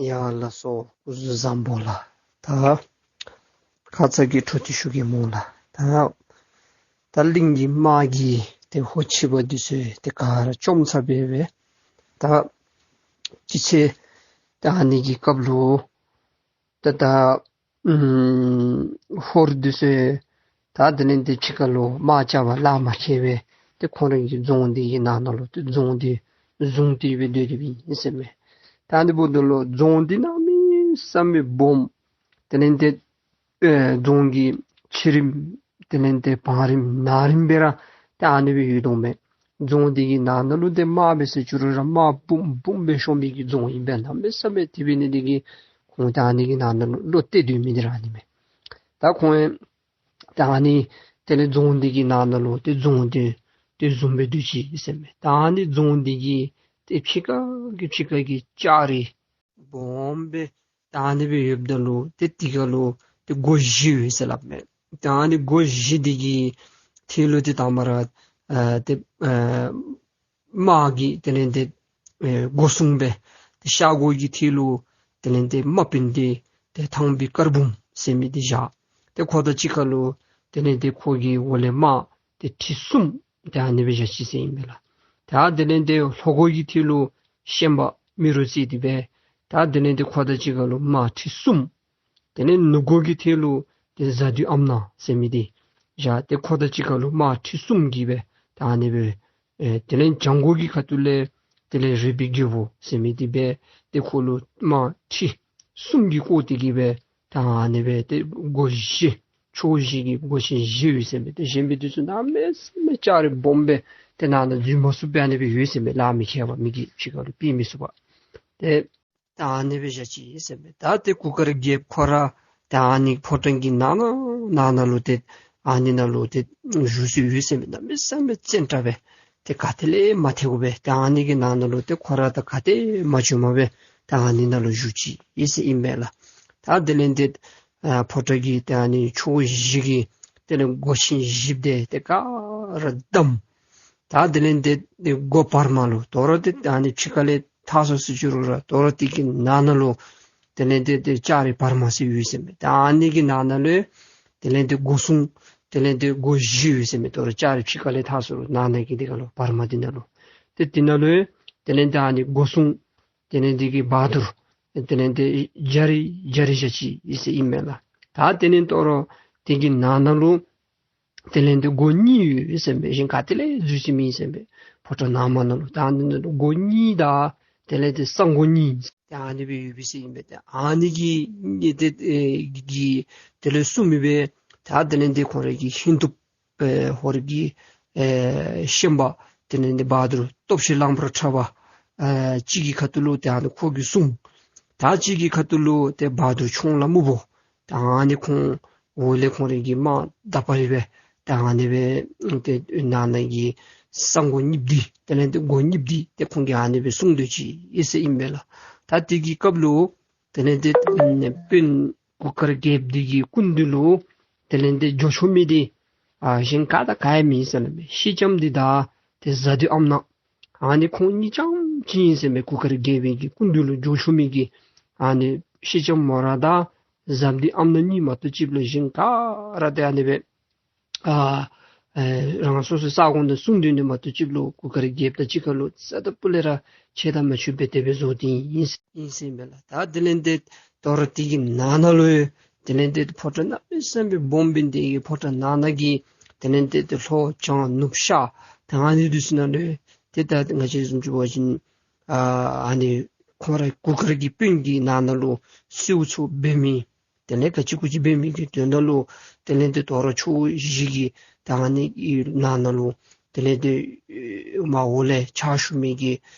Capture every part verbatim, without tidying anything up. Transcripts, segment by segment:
ཡ་ལགས་སོ། སྐུ་གཟུགས་བཟང་པོ་ལགས། ད་ཁ་ཙ་གི་འཕྲོ་མཐུད་ཞུ་གེ་སྨོ་ལགས། ད་ད་གླིང་གི་དམག་གིས་ཏེ་ཧོར་ཕྱི་པ་འདི་ཚུ་ཏེ་ག་ར་བཅོམ་ཚར་བའི་སྦེ། ད་ཅི་ཚེ་ད་ཨ་ནི་གི་སྐབས་ལུ་ད་ད་ཨུམ་ཧོར་འདི་ཚུ་ད་དེ་ལས་ཏེ་ཕྱི་ཁ་ལུ་དམག་རྐྱབ་པར་ལཱ་མ་ཁེལ་བར་ཏེ་ཁོང་རའི་གི་རྫོང་འདི་གི་ནང་ན་ལུ་ཏེ་རྫོང་འདི་བཟུང་སྟེ་སྦེ་སྡོད་དེ་སྦེ་ཨིན་ཟེར་མས། ད་ཨ་ནི་འབདཝ་ད་ལུ་རྫོང་འདི་གནམ་མེད་ས་མེད་སྦོམ། དེ་ལས་ཏེ་ཨེ་རྫོང་གི་ཕྱི་རིམ་དེ་ལས་ཏེ་བར་རིམ་ནང་རིམ་སྦེ་ར་ཏེ་ཨ་ནི་སྦེ་ཡོད་དོ་མས། རྫོང་འདི་གི་ནང་ན་ལུ་ཏེ་དམག་འབད་ཟེར་ཅི་རུང་ར་དམག་འབུམ་འབུམ་སྦེ་ཤོང་མི་གི་རྫོང་ཨིན་པས། གནམ་མེད་ས་མེད། དེ་འབད་ནི་འདི་གིས་ཁོང་ཏེ་ཨ་ནི་གི་ནང་ན་ལུ་བློ་གཏད་སྡོད་མི་འདི་ར་ཨ་ནི་མས། ད་ཁོང་ཡང་ད་ཨ་ནི་དེ་ལས་རྫོང་འདི་གི་ནང་ན་ལུ་ཏེ་རྫོང་འདི་ཏེ་བཟུང་སྦེ་སྡོད་ཅི་ཟེར་མས། ད་ཨ་ནི་རྫོང་འདི་གི་ཏེ་ཕྱི་ཁ་གི་ཕྱི་ཁ་གི་ལྕགས་རི་སྦོམ་སྦེ་ད་ཨ་ནི་སྦེ་ཡོདཔ་ད་ལུ་ཏེ་དེ་ཁར་ལུ་ཏེ་སྒོ་བཞི་ཡོད་ཟེར་སླབ་མས། ད་ཨ་ནི་སྒོ་བཞི་འདི་གི་ཐད་ལུ་ཏེ་དང་པ་ར་ཨ་ཏེ་ཨ་དམག་གི་དེ་ལས་ཏེ་ཨེ་སྒོ་སྲུང་སྦེ། ཏེ་ཤར་སྒོ་གི་ཐད་ལུ་དེ་ལས་ཏེ་དམག་དཔོན་འདི་ཏེ་ཐང་པའི་དཀར་འབུམ་ཟེར་མི་འདི་བཞག། ཏེ་ཁོ་དང་གཅིག་ཁར་ལུ་དེ་ལས་ཏེ་ཁོ་གི་འོག་ལས་དམག་ཏེ་ཁྲི་གསུམ་ཏེ་ཨ་ནི་སྦེ་བཞག་ཅི་ཟེར་ཨིན་པས་ལགས། ད་དེ་ལས་ཏེ་ལྷོ་སྒོ་གི་ཐད་ལུ་ཤན་པ་རྨེ་རུ་རྩེ་འདི་སྦེ། ད་དེ་ལས་ཏེ་ཁོ་དང་གཅིག་ཁར་ལུ་དམག་ཁྲི་གསུམ། དེ་ལས་ནུབ་སྒོ་གི་ཐད་ལུ་ཏེ་གཟའ་བདུད་ཨམ་ནག་ཟེར་མི་འདི་བཞག། ཏེ་ཁོ་དང་གཅིག་ཁར་ལུ་དམག་ཁྲི་གསུམ་གྱིས་སྦེ་ད་ཨ་ནི་སྦེ་ཨེ་དེ་ལས་བྱང་སྒོ་གི་ཁ་ཐུག་ལས་དེ་ལས་རོལ་པའི་རྒོད་པོ་ཟེར་མི་འདི་སྦེ་ཏེ་ཁོ་ལུ་དམག་ཁྲི་གསུམ་གྱིས་བསྐོར་ཏེ་གིས་སྦེ་ད་ཨ་ནི་སྦེ་ཏེ་སྒོ་བཞི་ཕྱོགས་བཞི་གི་སྒོ་ཆེན་བཞི་ཡོད་ཟེར་མས། ཏེ་གཞན་པའི་འདི་ཚུ་གནམ་མེད་ས་མེད་ལྕགས་རི་སྦོམ་སྦེ་ཏེ་ནང་ན་འཛུལ་མ་ཚུགསཔ་སྦེ་ཨ་ནི་སྦེ་ཡོད་ཟེར་མས། ལཱ་མི་ཁེལ་བར་མི་གིས་ཕྱི་ཁ་ལུ་ཕྱེ་མི་ཚུགས་པར། ཏེ་ད་ཨ་ནི་སྦེ་བཞག་ཅི་ཟེར་མས། ད་ཏེ་གུར་དཀར་རྒྱལཔོ་ཁོ་ར་ད་ཨ་ནི་ཕོ་བྲང་གི་ནང་ན་ནང་ན་ལུ་ཏེ་ཨ་ནི་ནང་ལུ་ཏེ་བཞུགས་སུ་ཡོད་ཟེར་མས། གནམ་མེད་ས་མེད་བཙན་དྲག་སྦེ་ཏེ་ག་ཏེ་ལས་མ་ཐལཝ་སྦེ་ཏེ་ཨ་ནི་གི་ནང་ན་ལུ་ཏེ་ཁོ་ར་ད་ག་ཏེ་མ་བྱོནམ་སྦེ་ད་ཨ་ནི་ནང་ལུ་བཞུགས་ཅི་ཟེར་ཨིན་མས་ལགས། ད་དེ་ལས་ཏེ་ཨ་ཕོ་བྲང་གི་ཏེ་ཨ་ནི་ཕྱོགས་བཞི་གི་དེ་ལས་སྒོ་ཆེན་བཞི་འདི་ཏེ་ག་ར་བསྡམས། ད་དེ་ལས་ཏེ་སྒོ་བར་མ་ལུ་དོ་རུང་ཏེ་ཨ་ནི་ཕྱི་ཁ་ལས་ཐར་སོང་ཟེར་ཅི་རུང་ར་དོ་རུང་དེ་གི་ནང་ན་ལུ་དེ་ལས་ཏེ་ཏེ་ལྕགས་རི་བར་མ་ཟེར་ཡོད་ཟེར་མས། ད་ཨ་ནི་གི་ནང་ན་ལུ་དེ་ལས་ཏེ་སྒོ་སྲུང་དེ་ལས་ཏེ་སྒོ་བཞི་ཡོད་ཟེར་མས། དོ་རུང་ལྕགས་རི་ཕྱི་ཁ་ལས་ཐར་སོང་རུང་ནང་ན་གི་དེ་ཁར་ལུ་བར་མ་འདི་ནང་ལུ་ཏེ་དེ་ནང་ལུ་དེ་ལས་ཏེ་ཨ་ནི་སྒོ་སྲུང་དེ་ལས་དེ་གི་བ་དུར་དེ་ལས་ཏེ་བརྒྱ་རེ་བརྒྱ་རེ་བཞག་ཅི་ཟེར་ཨིན་མས་ལགས། ད་དེ་ལས་དོ་རུང་དེ་གི་ནང་ན་ལུ་དེ་ལས་ཏེ་སྒོ་གཉིས་ཡོད་ཟེར་མས། གཞན་ག་ཏེ་ལས་འཛུལ་ཅི་མེད་ཟེར་མས། ཕོ་བྲང་ནང་མ་ན་ལུ་ད་ཨ་ནི་ནང་ལུ་སྒོ་གཉིས་དང་དེ་ལས་ཏེ་གསང་སྒོ་གཉིས་ད་ཨ་ནི་སྦེ་ཡོད་པས་ཟེར་ཨིན་པས། ཏེ་ཨ་ནི་གི་གཉིས་ཏེ་ཨེ་གི་དེ་ལས་སྲུང་མི་སྦེ་ད་དེ་ལས་ཏེ་ཁོང་རའི་གི་ཧིན་དུ་ཨེ་ཧོར་གྱི་ཨེ་ཤན་པ་དེ་ལས་ཏེ་བ་དུར་སྟོབས་ཆེན་གླང་པོ་ཁྲ་བ་ཨེ་གཅིག་གི་ཁ་ཐུག་ལུ་ཏེ་ཨ་ནི་ཁོ་གིས་སྲུང་། ད་གཅིག་གི་ཁ་ཐུག་ལུ་ཏེ་བ་དུར་ཁྱུང་ལྷ་སྨུག་པོ། ད་ཨ་ནི་ཁོང་འོག་ལས་ཁོང་རའི་གི་དམག་དག་པ་རེ་སྦེ་ད་ཨ་ནི་སྦེ་ཏེ་ནང་ན་གི་གསང་སྒོ་གཉིས་འདི་དེ་ལས་ཏེ་སྒོ་གཉིས་འདི་ཏེ་ཁོང་གིས་ཨ་ནི་སྦེ་སྲུང་སྡོད་ཅི་ཟེར་ཨིན་པས་ལགས། ད་དེ་གི་སྐབས་ལུ་དེ་ལས་ཏེ་དཔོན་གུར་དཀར་རྒྱལཔོ་འདི་གི་སྐུ་མདུན་ལུ་དེ་ལས་ཏེ་འགྱོ་ཆོག་མི་འདི་ཨ་གཞན་ག་དང་ག་ཡང་མེད་ཟེར་སླབ་མས། ཤེལ་ལྕམ་འདི་དང་ཏེ་གཟའ་བདུད་ཨམ་ནག་ཨ་ནི་ཁོང་གཉིས་རྐྱངམ་ཅིག་ཨིན་ཟེར་མས། གུར་དཀར་རྒྱལཔོ་གི་སྐུ་མདུན་ལུ་འགྱོ་ཆོག་མི་གི་ཨ་ནི་ཤེལ་ལྕམ་མོ་ར་དང་གཟའ་བདུད་ཨམ་ནག་གཉིས་མ་གཏོགས་ཅིག་ལུ་གཞན་ག་ར་ཏེ་ཨ་ནི་སྦེ་ཨ་ཨེ་རང་སོ་སོའི་ས་ཁོངས་ནང་སྲུང་སྡོད་ནི་མ་གཏོགས་ཅིག་ལུ་གུར་དཀར་རྒྱལཔོ་དང་གཅིག་ཁར་ལུ་རྩ་དང་སྤུ་ལས་ར་ཕྱད་དང་མ་ཕྱད་པའི་དེ་སྦེ་བཟོ་སྟེ་ཨིན་ཨིན་ཟེར་ཨིན་པས་ལགས། ད་དེ་ལས་ཏེ་དོ་རུང་དེ་གི་ནང་ན་ལུ་དེ་ལས་ཏེ་ཕོ་བྲང་གནམ་མེད་ས་མེད་སྦོམ་སྦེ་དེ་གི་ཕོ་བྲང་ནང་ན་གི་དེ་ལས་ཏེ་ཏེ་ལྷོ་བྱང་ནུབ་ཤར་ད་ཨ་ནི་འདི་ཚུ་ནང་ལུ་ཏེ་ད་ང་བཅས་བཟུམ་ཅིག་འབད་བ་ཅིན་ཨ་ཨ་ནི་ཁོང་ར་གུར་དཀར་གྱི་དཔོན་གྱི་ནང་ན་ལུ་སེའུ་ཚོ་འབད་མི་དེ་ལས་ག་ཅི་གུ་ཅི་འབད་མི་གི་དོན་དག་ལུ་དེ་ལས་ཏེ་དོ་རུང་ཕྱོགས་བཞི་གི་ད་ཨ་ནི་གི་ནང་ན་ལུ་དེ་ལས་ཏེ་མར་འོག་ལས་ཕྱག་ཞུ་མི་གི་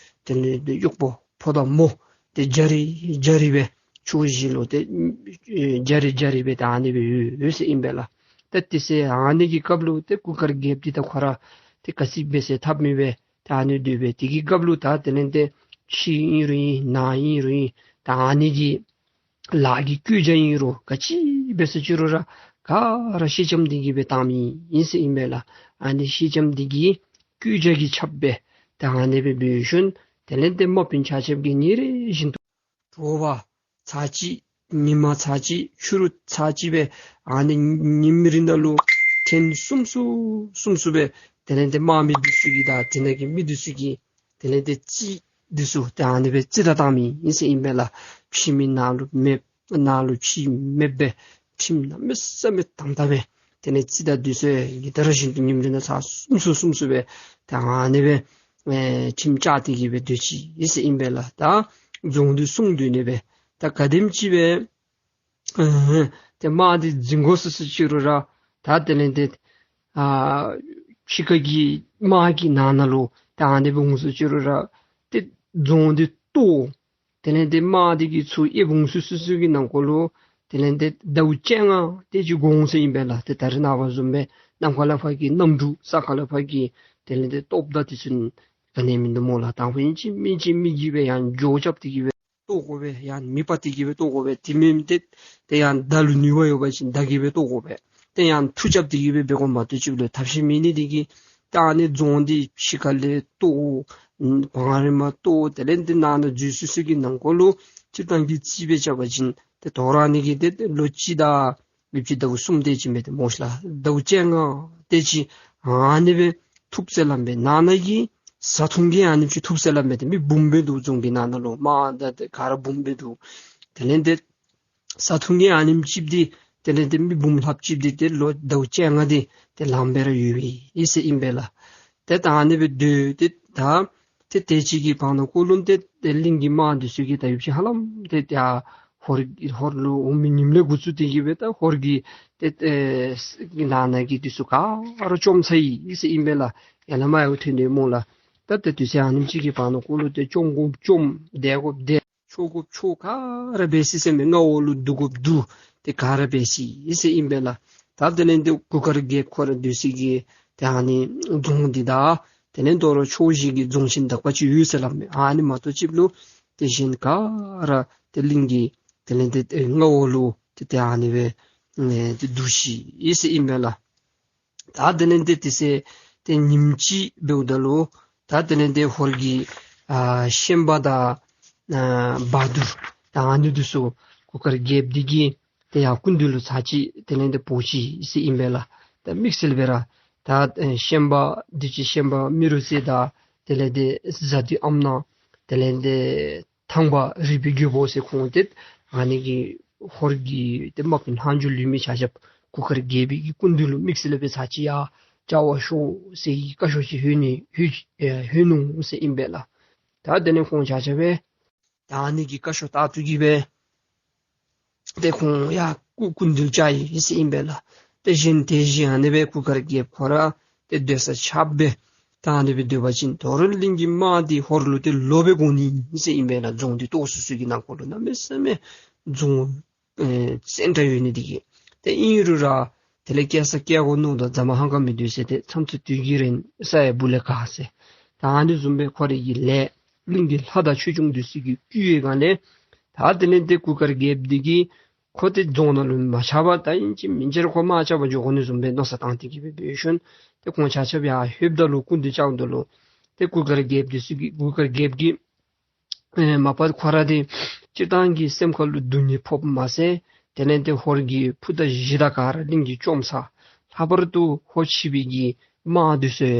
དེ་ལས་ཏེ་གཡོག་པོ་ཕོ་དང་མོ་ཏེ་བརྒྱ་རེ་བརྒྱ་རེ་སྦེ་ཕྱོགས་བཞི་ལུ་ཏེ་བརྒྱ་རེ་བརྒྱ་རེ་སྦེ་ད་ཨ་ནི་སྦེ་ཡོད་ཡོད་ཟེར་ཨིན་པས་ལགས། ཏེ་དེ་ཚེ་ཨ་ནི་གི་སྐབས་ལུ་ཏེ་གུར་དཀར་རྒྱལཔོ་འདི་དང་ཁོ་ར་ཏེ་ག་ཅི་འབད་ཟེར་ཐབས་མེད་སྦེ་ད་ཨ་ནི་སྡོད་པས། དེ་གི་སྐབས་ལུ་ད་དེ་ལས་ཏེ་ཕྱི་ཨིན་རུང་ཨིན་ནང་ཨིན་རུང་ཨིན་ད་ཨ་ནི་གི་ལཱ་གི་བཀོད་རྒྱ་ཨིན་རུང་ག་ཅི་འབད་ཟེར་ཅི་རུང་ར་ག་ར་ཤེལ་ལྕམ་འདི་གིས་སྦེ་བཏངམ་ཨིན་ཟེར་ཨིན་པས་ལགས། ཨ་ནི་ཤེལ་ལྕམ་འདི་གི་བཀོད་རྒྱ་གིས་ཁྱབ་སྦེ་ད་ཨ་ནི་སྦེ་འབད་ཞིནམ་དེ་ལས་ཏེ་དམག་དཔོན་ཆ་ཁྱབ་ཀྱིས་ཉིན་རེ་བཞིན་དུ་དྲོ་པ་ ཚར་གཅིག་ཉིན་མ་ཚར་གཅིག་ཕྱི་རུ་ཚར་གཅིག་སྦེ་ཨ་ནི་ཉིནམ་རེ་ནང་ལུ་ཐེངས་གསུམ་གསུམ་གསུམ་གསུམ་སྦེ་དེ་ལས་ཏེ་དམག་མི་འདི་ཚུ་གིས་དང་དེ་ནང་གི་མི་འདི་ཚུ་གིས་དེ་ལས་ཏེ་རྩིས་འདི་ཚུ་ཏེ་ཨ་ནི་སྦེ་རྩིས་བདའ་བཏང་མི་ཨིན་ཟེར་ཨིན་པས་ལགས། ཕྱི་མི་ནང་ལུ་མེདཔ་ནང་ལུ་ཕྱི་མེདཔ་སྦེ་ཁྲིམས་གནམ་མེད་ས་མེད་དམ་དམ་སྦེ་དེ་ལས་རྩིས་བདའ་སྡོད་ས་ཡི་དེ་ར་བཞིན་དུ་ཉིནམ་རེ་ནང་ཚར་གསུམ་གསུམ་གསུམ་གསུམ་སྦེ་ཏེ་ཨ་ནི་སྦེ་ཨེ་ཁྲིམས་བཅའ་སྟེ་གི་སྦེ་སྡོད་ཅི་ཨིན་ཟེར་ཨིན་པས་ལགས། ད་རྫོང་འདི་སྲུང་སྡོད་ནི་སྦེ་ད་ག་དེམ་ཅིག་སྦེ་ཨ་ཏེ་དམག་འདི་འཛིང་དགོ་ཟེར་ཟེར་ཅི་རུང་ར་ད་དེ་ལས་ཏེ་ཨ་ཕྱི་ཁ་གི་དམག་གི་ནང་ན་ལུ་ད་ཨ་ནི་སྦེ་འོང་ཟེར་ཅི་རུང་ར་ཏེ་རྫོང་འདི་གཏོར། དེ་ལས་ཏེ་དམག་འདི་གིས་ཚུར་ཡེབ་འོང་ཚུན་ཚོད་ཀྱི་ནང་འཁོད་ལུ་དེ་ལས་ཏེ་ཟླཝ་བཅོ་ལྔ་དེ་ཅིག་འགོར་འོང་ཟེར་ཨིན་པས་ལགས། ཏེ་ད་རེས་ནངས་པ་བཟུམ་སྦེ་ནམ་མཁའ་ལས་ཕར་གྱི་གནམ་གྲུ་ས་ཁ་ལས་ཕར་གྱི་དེ་ལས་ཏེ་ཐོབ་ད་དེ་ཚུ་ག་ནི་མིན་འདུག་སྨོ་ལགས། དང་ཕུ་ཨིན་ཅི་མིན་ཅི་མི་གིས་སྦེ་ཡང་འགྱོ་རྐྱབ་སྟེ་གི་སྦེ་གཏོར་དགོ་པས། ཡང་མེ་འབར་ཏེ་གི་སྦེ་གཏོར་དགོ་པས། དེ་མེན་ཏེ་ཏེ་ཡང་མདའ་ལུ་ནུས་པ་ཡོད་པ་ཅིན་མདའ་གིས་སྦེ་གཏོར་དགོ་པས། ཏེ་ཡང་མཐུ་རྐྱབ་སྟེ་གི་སྦེ་འབད་དགོ་མ་གཏོགས་ཅིག་ལུ་ཐབས་ཤེས་མེད་ནི་དེ་གིས་ད་ཨ་ནི་རྫོང་འདི་ཕྱི་ཁ་ལས་གཏོར་བང་རིམ་མ་གཏོར་དེ་ལས་ཏེ་ནང་ན་འཛུལ་ཚུན་ཚོད་ཀྱི་ནང་འཁོད་ལུ་སྤྱིར་བཏང་གི་རྩིས་སྦེ་རྐྱབ་པ་ཅིན་ཏེ་དོ་རུང་ཨ་ནི་གི་ཏེ་ལོ་གཅིག་དང་ཡོདཔ་ཅིག་ཟླཝ་གསུམ་དེ་ཅིག་མས་ཏེ་སྨོ་ཤ་ལགས། ཟླཝ་བཅོ་ལྔ་དེ་ཅིག་ཨ་ནི་སྦེ་ཐུབ་ཟེར་སླབ་མས། ནང་ན་གི་བཟའ་འཐུང་གི་ཨ་ནེམ་ཅིག་ཐུབ་ཟེར་སླབ་མས། ཏེ་མི་འབུམ་སྦེ་འདུག། རྫོང་གི་ནང་ན་ལུ་དམག་དང་ཏེ་ག་ར་འབུམ་སྦེ་འདུག། དེ་ལས་ཏེ་བཟའ་འཐུང་གི་ཨ་ནེམ་ཅིག་འདི་དེ་ལས་ཏེ་མི་འབུམ་ལྷགཔ་ཅིག་འདི་ཏེ་ལོ་ཟླཝ་བཅོ་ལྔ་འདི་ཏེ་ལངམ་སྦེ་ར་ཡོད་པའི་ཨིན་ཟེར་ཨིན་པས་ལགས། ཏེ་ད་ཨ་ནི་སྦེ་སྡོད་ཏེ་ད་ཏེ་དེ་ཅིག་གི་བར་ན་ཀོ་ལུན་ཏེ་ཏེ་གླིང་གི་དམག་འདི་ཚུ་གིས་ད་ཡུདཔ་ཅིག་ཧ་ལམ་ཏེ་ཏེ་ཧོར་ཧོར་ལུ་འོང་མི་ཉིནམ་ལས་འགོ་བཙུགས་ཏེ་གི་སྦེ་ད་ཧོར་གྱི་ཏེ་ཏེ་ནང་ན་གི་འདི་ཚུ་ག་ར་བཅོམ་ཚར་ཡི་ཟེར་ཨིན་པས་ལགས། ཡར་ལས་མར་ཡང་ཐོན་ཏེ་སྨོ་ལགས། ད་ཏེ་དུས་ཚོད་ཨ་ནེམ་ཅིག་གི་བར་ན་ཀོ་ལུན་ཏེ་བཅོམ་དགོཔ་བཅོམ་བདས་དགོཔ་བདས་འཕྱོག་དགོཔ་འཕྱོག་ག་ར་འབད་ཅི་ཟེར་མས། མངའ་འོག་ལུ་བསྡུ་དགོཔ་བསྡུ་ཏེ་ག་ར་འབད་ཅི་ཟེར་ཨིན་པས་ལགས། ད་དེ་ལས་ཏེ་གུར་དཀར་རྒྱལཔོ་ཁོ་ར་སྡོད་ས་གི་ཏེ་ཨ་ནི་རྫོང་འདི་དང་དེ་ལས་དོ་རུང་ཕྱོགས་བཞི་གི་རྫོང་ཆེན་དག་པ་ཅིག་ཡོད་ཟེར་སླབ་མས། ཨ་ནི་མ་གཏོགས་ཅིག་ལུ་ཏེ་གཞན་ག་ར་ཏེ་གླིང་གི་དེ་ལས་ཏེ་མངའ་འོག་ལུ་ཏེ་ཏེ་ཨ་ནི་སྦེ་ཨེ་ཏེ་བསྡུ་ཅི་ཟེར་ཨིན་པས་ལགས། ད་དེ་ལས་ཏེ་དེ་ཚེ་ཏེ་ཉིནམ་ཅིག་འབདཝ་ད་ལུ་ད་དེ་ལས་ཏེ་ཧོར་གྱི་ཨ་ཤན་པ་དང་ཨ་བ་དུར་ད་ཨ་ནི་འདི་ཚུ་གུར་དཀར་རྒྱལཔོ་འདི་གིས་ཏེ་ཡར་སྐུ་མདུན་ལུ་ཚར་གཅིག་དེ་ལས་ཏེ་འབོ་ཅི་ཟེར་ཨིན་པས་ལགས། ད་དམིགས་བསལ་སྦེ་ར་ད་ཨེ་ཤན་པ་འདི་ཅིག་ཤན་པ་རྨེ་རུ་རྩེ་དང་དེ་ལས་ཏེ་གཟའ་བདུད་ཨམ་ནག་དེ་ལས་ཏེ་ཐང་པ་རིག་པའི་རྒྱལ་པོ་ཟེར་ཁོང་ཏེ་ཨ་ནི་གི་ཧོར་གྱི་ཏེ་དམག་དཔོན་ལྷག་འཕྲོ་ལུས་མི་ཆ་ཁྱབ་གུར་དཀར་རྒྱལ་པོའི་གི་སྐུ་མདུན་ལུ་དམིགས་བསལ་སྦེ་ཚར་གཅིག་ཡར་བཅར་བར་ཤོག་ཟེར་བཀའ་ཤོག་ཅིག་ལྷོད་ནི་ལྷོད་ཨེ་ལྷོད་ནུག་ཟེར་ཨིན་པས་ལགས། ད་དེ་ལས་ཁོང་ཆ་ཁྱབ་སྦེ་ད་ཨ་ནི་གི་བཀའ་ཤོག་ལྟར་དུ་གི་སྦེ་ཏེ་ཁོང་ཡར་སྐུ་སྐུ་མདུན་བཅར་ཡི་ཟེར་ཨིན་པས་ལགས། ཏེ་གཞན་དེ་བཞིན་ཨ་ནི་སྦེ་གུར་དཀར་རྒྱལཔོ་ཁོ་ར་ཏེ་སྡོད་ས་ཆགསཔ་སྦེ་ད་ཨ་ནི་སྦེ་སྡོད་པ་ཅིན་དོ་རུང་གླིང་གི་དམག་འདི་ཧོར་ལུ་ཏེ་ལོག་སྦེ་འགྱོ་ནི་ཨིན་ཟེར་ཨིན་པས་ལགས། རྫོང་འདི་གཏོར་ཚུན་ཚོད་ཀྱི་ནང་འཁོད་ལུ་གནམ་མེད་ས་མེད་རྫོང་ཨེ་བཙན་དྲགས་ཡོད་ནི་དེ་གིས། ཏེ་ཨིན་རུང་ར་དེ་ལས་སྐྱེལ་ས་སྐྱེལ་དགོ་མནོཝ་ད་རྫ་མ་ཧང་ག་མི་སྡོད་ཟེར་ཏེ་མཚམས་ཚོད་དུས་ཀྱི་རིང་ས་ཡི་སྦུག་ལས་བཀག་ཟེར། ད་ཨ་ནི་བཟུམ་སྦེ་ཁོ་རའི་གི་ལས་གླིང་གི་ལྷ་དང་ཆོས་སྐྱོང་འདི་ཚུ་གི་བསྐུལ་བའི་སྒང་ལས་ད་དེ་ལས་ཏེ་གུར་དཀར་རྒྱལཔོ་འདི་གིས་ཁོ་ཏེ་རྫོང་ནང་ལུ་མ་ཆགས་པར་ད་ཨིན་ཅི་མིན་ཅི་ར་ཁོ་དམག་རྐྱབ་པར་འགྱོ་དགོ་ནི་བཟུམ་སྦེ་མནོ་བསམ་བཏང་སྟེ་གི་སྦེ་འབད་ཞིནམ་ཏེ་ཁོང་ཆ་ཁྱབ་ཡར་ལྷོདཔ་ད་ལུ་སྐུ་མདུན་བཅརཝ་ད་ལུ་ཏེ་གུར་དཀར་རྒྱལཔོ་འདི་ཚུ་གིས་གུར་དཀར་རྒྱལཔོ་གིས་ཨེ་མ་པ་ཁོ་ར་འདི་སྤྱིར་བཏང་གི་སེམས་ཁ་ལུ་སྡུག་བསྔལ་ཕོགཔ་མ་ཚད་དེ་ལས་ཏེ་ཧོར་གྱི་ཕུ་དང་གཞི་དང་ག་ར་གླིང་གིས་བཅོམ་ཚར། ལྷག་པར་དུ་ཧོར་ཕྱི་པའི་གི་དམག་འདི་ཚུ་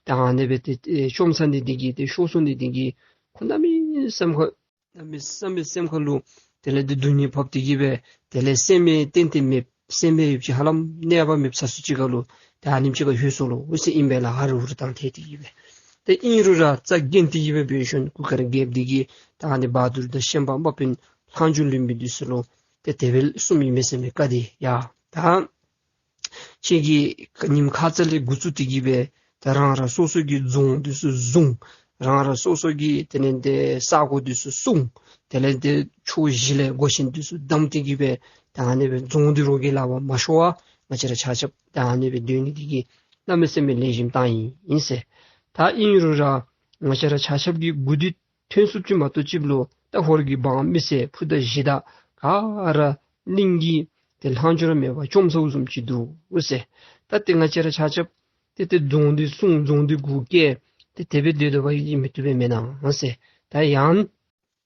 ད་ཨ་ནི་སྦེ་ཏེ་ཨེ་བཅོམ་ཚར་ནི་འདི་གིས་ཏེ་ཤོར་སོང་ནི་འདི་གིས་ཁོ་གནམ་མེད་སེམས་ཁ་གནམ་མེད་ས་མེད་སེམས་ཁ་ལུ་དེ་ལས་ཏེ་སྡུག་བསྔལ་ཕོག་སྟེ་གི་སྦེ་དེ་ལས་སེམས་མེད་གཏན་གཏན་མེད་སེམས་མེད་ཡུདཔ་ཅིག་ཧ་ལམ་གནས་པ་མེདཔ་ས་སུ་ཅིག་ཁ་ལུ་ཏེ་ཨ་ནེམ་ཅིག་ཁར་ལྷོད་སོ་ལོ་ཟེར་ཨིན་པས་ལགས། ཧ་རུ་ཧུ་རུ་བཏང་ཐལ་ཏེ་གི་སྦེ། ཏེ་ཨིན་རུང་ར་རྩ་འགེངས་ཏེ་གི་སྦེ་འབད་ཞིནམ་གུར་དཀར་རྒྱལཔོ་འདི་གིས་ད་ཨ་ནི་བ་དུར་དང་ཤན་པ་དམག་དཔོན་ལྷག་འཕྲོ་ལུས་མི་འདི་ཚུ་ལུ་ཏེ་དེ་སྦེ་གསུངམ་ཨིན་མས་ཟེར་མས། བཀའ་འདི་ཡ་ད་ཁྱེད་ཀྱིས་ཉིནམ་ཁ་ཙ་ལས་འགོ་བཙུགས་ཏེ་གི་སྦེ་ད་རང་རང་སོ་སོ་གི་རྫོང་འདི་ཚུ་བཟུང་། རང་རང་སོ་སོ་གི་དེ་ལས་ཏེ་ས་གོ་འདི་ཚུ་སྲུང་། དེ་ལས་ཏེ་ཕྱོགས་བཞི་ལས་སྒོ་ཆེན་འདི་ཚུ་བསྡམས་ཏེ་གི་སྦེ་ད་ཨ་ནི་སྦེ་རྫོང་འདི་རོགས་ཀྱི་ལག་པར་མ་ཤོར་བར་ང་བཅས་ར་ཆ་ཁྱབ་ད་ཨ་ནི་སྦེ་སྡོད་ནི་འདི་གིས་གནམ་མེད་ས་མེད་ལེགས་ཤོམ་བཏང་ཡི་ཨིན་ཟེར། ད་ཨིན་རུང་ར་ང་བཅས་ར་ཆ་ཁྱབ་ཀྱི་འགོ་འདི་ཐོན་ཚུགསཔ་ཅིག་མ་གཏོགས་ཅིག་ལུ་ད་ཧོར་གྱི་འབངས་མི་སེར་ཕུ་དང་གཞི་དང་ག་ར་གླིང་གིས་ཏེ་ལྷག་འཕྲོ་ར་མེད་པར་བཅོམ་ཚརཝ་བཟུམ་ཅིག་འདུག་ཟེར། ད་ཏེ་ང་བཅས་ར་ཆ་ཁྱབ་ཏེ་ཏེ་རྫོང་འདི་སྲུང་རྫོང་འདི་གུ་བཀལ་ཏེ་དེ་སྦེ་སྡོད་སྡོད་པ་ཡང་མི་བཏུབ་པས་མེན་ན་ཟེར། ད་ཡང་